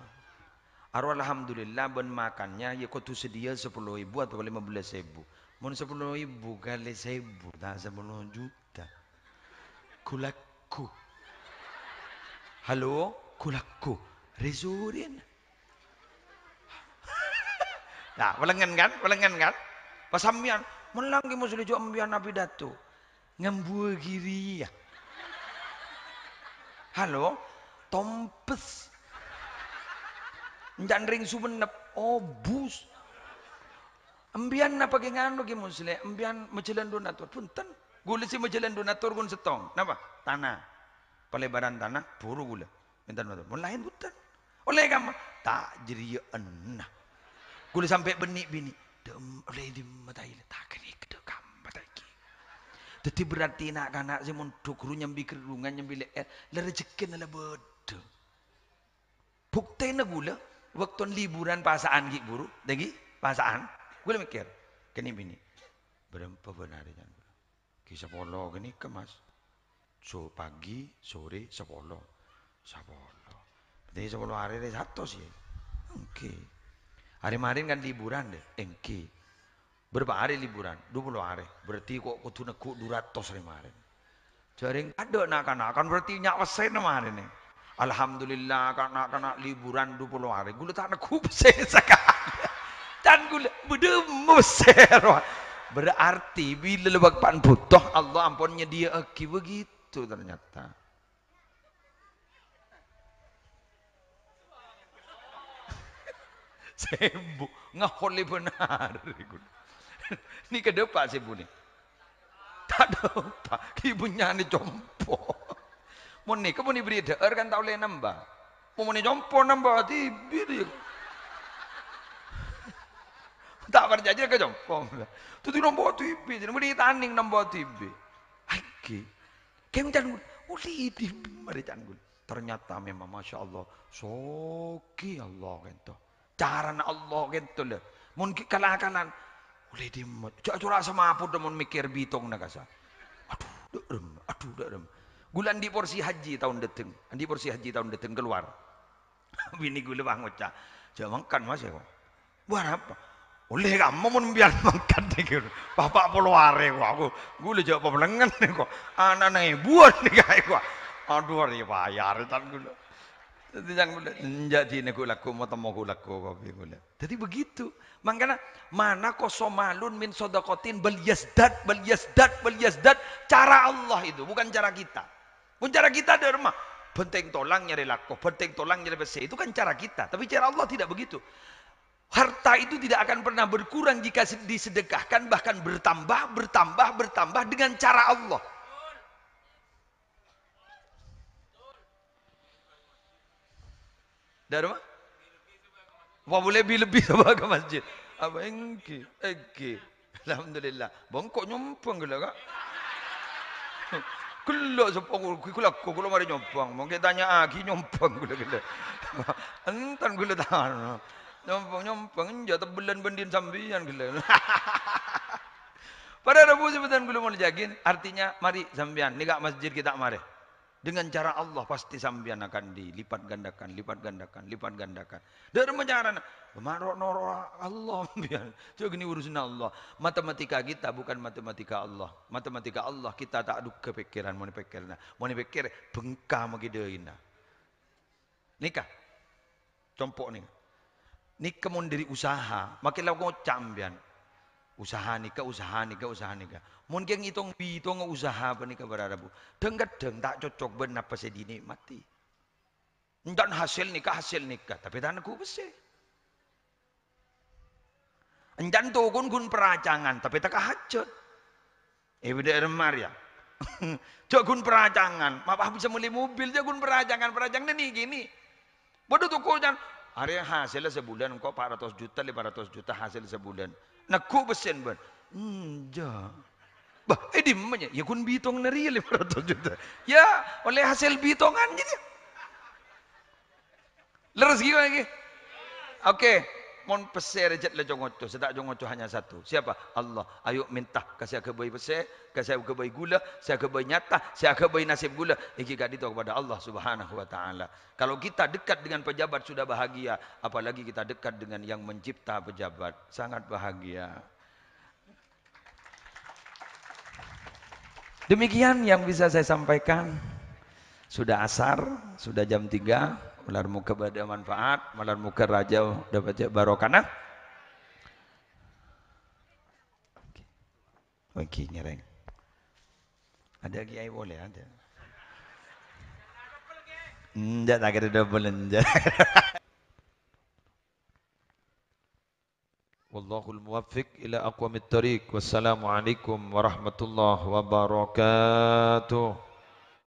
Aro alhamdulillah bân makannya ya kodhu sadhiyâ sapolo èbu atau lima belas èbu. Mon sapolo èbu kalè sèbu, ta' sapolo juta. Ghu-lagghu. Halo, ghu-lagghu. Rè-sorèna. Nah, pelengen kan? Pelengen kan? Pas sampèyan, "Mellang Kè Musleh jhâ' empiyan apidato." Ngambuwâghi rèya. Halo? Tompes. Encan rèng Sumenep, obus. Empiyan napa kè nganu Kè Musleh? Empiyan majhâlân donatur? Bhunten. Ghulâ sè majhâlân donatur ghun settong. Napa? Tana. Palebaran tana, buru ghulâ. Mènta mator. Mon laèn bhunten. Ollè kamma? Ta' jârèya enna. Ghulâ sampè' bânnè binè. Dâ'em-, ollè dimma ta' ila? Ta' ghânèka dâ' kamma ta' èghi. Dâddhi berarti na'-kana' sè mondhuk ru nyambi kerrungan, nyambi lè'èr, la rejhekkèna la bâdâ. Buktèna ghulâ, bâkto liburan pasa'an ghi' buru, ta' ghi? Pasa'an. Ghulâ mèkkèr, ghânèka binè. Bârâmpa bân arè can ghulâ? Ghi sapolo ghânèka, Mas. So, pagi, sore, sapolo. Sapolo. Berarti sapolo arè rè satos, yâ? Èngghi. Arè marèn kan liburan, dâ'? Èngghi. Bârâmpa arè liburan? Dupolo arè. Berarti ko-, kodhu neggu' du ratos arè marèn. Jhâ' rèng tadâ' na'-kana', kan berarti nya' pèssèna marèn, è. Alhamdulillah, ka-, na'-kana' liburan dupolo arè. Ghulâ ta' neggu' pèssè sakalè. Can ghulâ, bâdâ pèssè, rowa. Berarti bilâ la bâktowan bhuto, Allah ampon nyadhiyâ'aghi. Begitu ternyata. Sèbu, ngaholè bân arè, ghun. Nèka dâpa' sèbuna? Ta' dâpa', ghi' bânnya'na compo'. Mon nèka mon èbèrri' dhâ'âr kan ta' ollè nambâ. Mon, mon compo' nambâ dhibi' dhiyâ. Ta' parcajâ ka compo'. Dhâddhi nambâ dhibi', jârèya bânnè tanèng nambâ dhibi'. Aènggi. Kèng can ghun, ollè dhibi' marè can ghun. Ternyata memang, masya Allah, soghi Allah kento. Carana Allah kento, lho. Mon ghi' kal-akalan, ollè dimma. Jhâ' cora' samaput mon mèkkèr bitongna kasa. Adhu, dâ'rem, adhu, dâ'rem. Ghulâ andi' porsi haji taon dâteng. Andi' porsi haji taon dâteng kalowar. Binè ghulâ pas ngoca', "Jhâ' mangkat, Mas, ya, kok." "Buwâ arapa?" "Ollè kamma mon sampèyan mangkat nèka. Pas pa' polo arè, kok, aku, ghulâ jhâ' papalengngen, kok. Ana'na èbuwân nèka, kok." Adhu, arè paya arè can ghulâ. Dhâddhi can ghulâ, enjâ' dinah ghu-lagghu, mo-, temmo ghu-lagghu kopi ghulâ. Jadi begitu. Mangkana, "Ma naqasa malun min shadaqatin bal yazdad, bal yazdad, bal yazdad." Cara Allah itu, bukan cara kita. Mon cara kita dâ' remma, bhântèng tolang nyarè lako, bhântèng tolang nyarè pèssè. Itu kan cara kita. Tapi cara Allah tidak begitu. Harta itu tidak akan pernah berkurang jika se-, disedekahkan, bahkan bertambah, bertambah, bertambah dengan cara Allah. Dâ' remma? Apa boleh lebih-lebih apa ka masjid? Apa ènggi? Ènggi. Alhamdulillah. Bengko nyombhâng ghellâ', Ka'. Ghellâ' seppong ghulâ, ghulâ, ghulâ marè nyombhâng. Mongkè tanya'aghi nyombhâng ghulâ, ghellâ'. Enten ghulâ tana. Nyombhâng, nyombhâng. Enjâ' tebbhâlân bhândhin sampèyan ghellâ'. Para rabu sè bhâdhân ghulâ moljâ'aghi, artinya, mari sampèyan, nèka masjid kita mari. Dengan cara Allah, pasti sampèyan akan dilipat gandakan, lipat gandakan, lipat gandakan. Dâ' remma carana? Maro noro' Allah sampèyan. Jhâ' ghâni urusanna Allah. Matematika kita bukan matematika Allah. Matematika Allah kita ta' dugghâ pèkkèran, mon èpèkkèrana. Mon èpèkkèr, bengka maghi dâina. Nèka. Compo' nèka. Nèka mon dâri usaha, makè la ngoca' sampèyan. Usaha nèka, usaha nèka, usaha nèka. Mon kèng ngètong-bhitonga usaha panèka para rabu, dhâng-kadhâng ta' cocok bân napa sè ènikmati. Encan hasèl nèka, hasèl nèka, tapè ta' neggu' pèssè. Encan tokon ghun paracangan, tapè tekka hajhât. Eh, bâdâ remma rèya. Jhâ' ghun paracangan, ma' pas bisa mellè mobil, jhâ' ghun paracangan, paracangan nè-kènè. Bâdâ toko can, "Arèya hasèlla sabulân engko' pa' ratos juta, lèma ratos juta hasèl sabulân. Neggu' pèssèna bân?" "Enjâ'." "Bâh, è dimma, yâ?" "Yâ ghun bhitonganna rèya lèma ratos juta." Yâ, ollè hasèl bhitongan jârèya. Lerres ghi, Pak, ghi? Oke. Mon pèssè rèya jhât la co-ngoco, sè ta' co-ngoco hanya satu. Siapa? Allah. Ayo minta ka sè aghâbây pèssè, ka sè aghâbây ghulâ, sè aghâbây nyata, sè aghâbây nasib ghulâ. Èngghi ka'dinto kepada Allah Subhanahu wa Ta'ala. Kalau kita dekat dengan pejabat sudah bahagia, apalagi kita dekat dengan yang mencipta pejabat. Sangat bahagia. Demikian yang bisa saya sampaikan. Sudah asar, sudah jam tiga. Malar moghâ bâdâ manfaat, malar moghâ rajâ dapet barokahna. Oke, ngèrèng. Ada kiai boleh ada. Enjâ', ta' kèra double, enjâ'. Wallahul muwaffiq ila aqwamit thariq. Wassalamualaikum warahmatullahi wabarakatuh.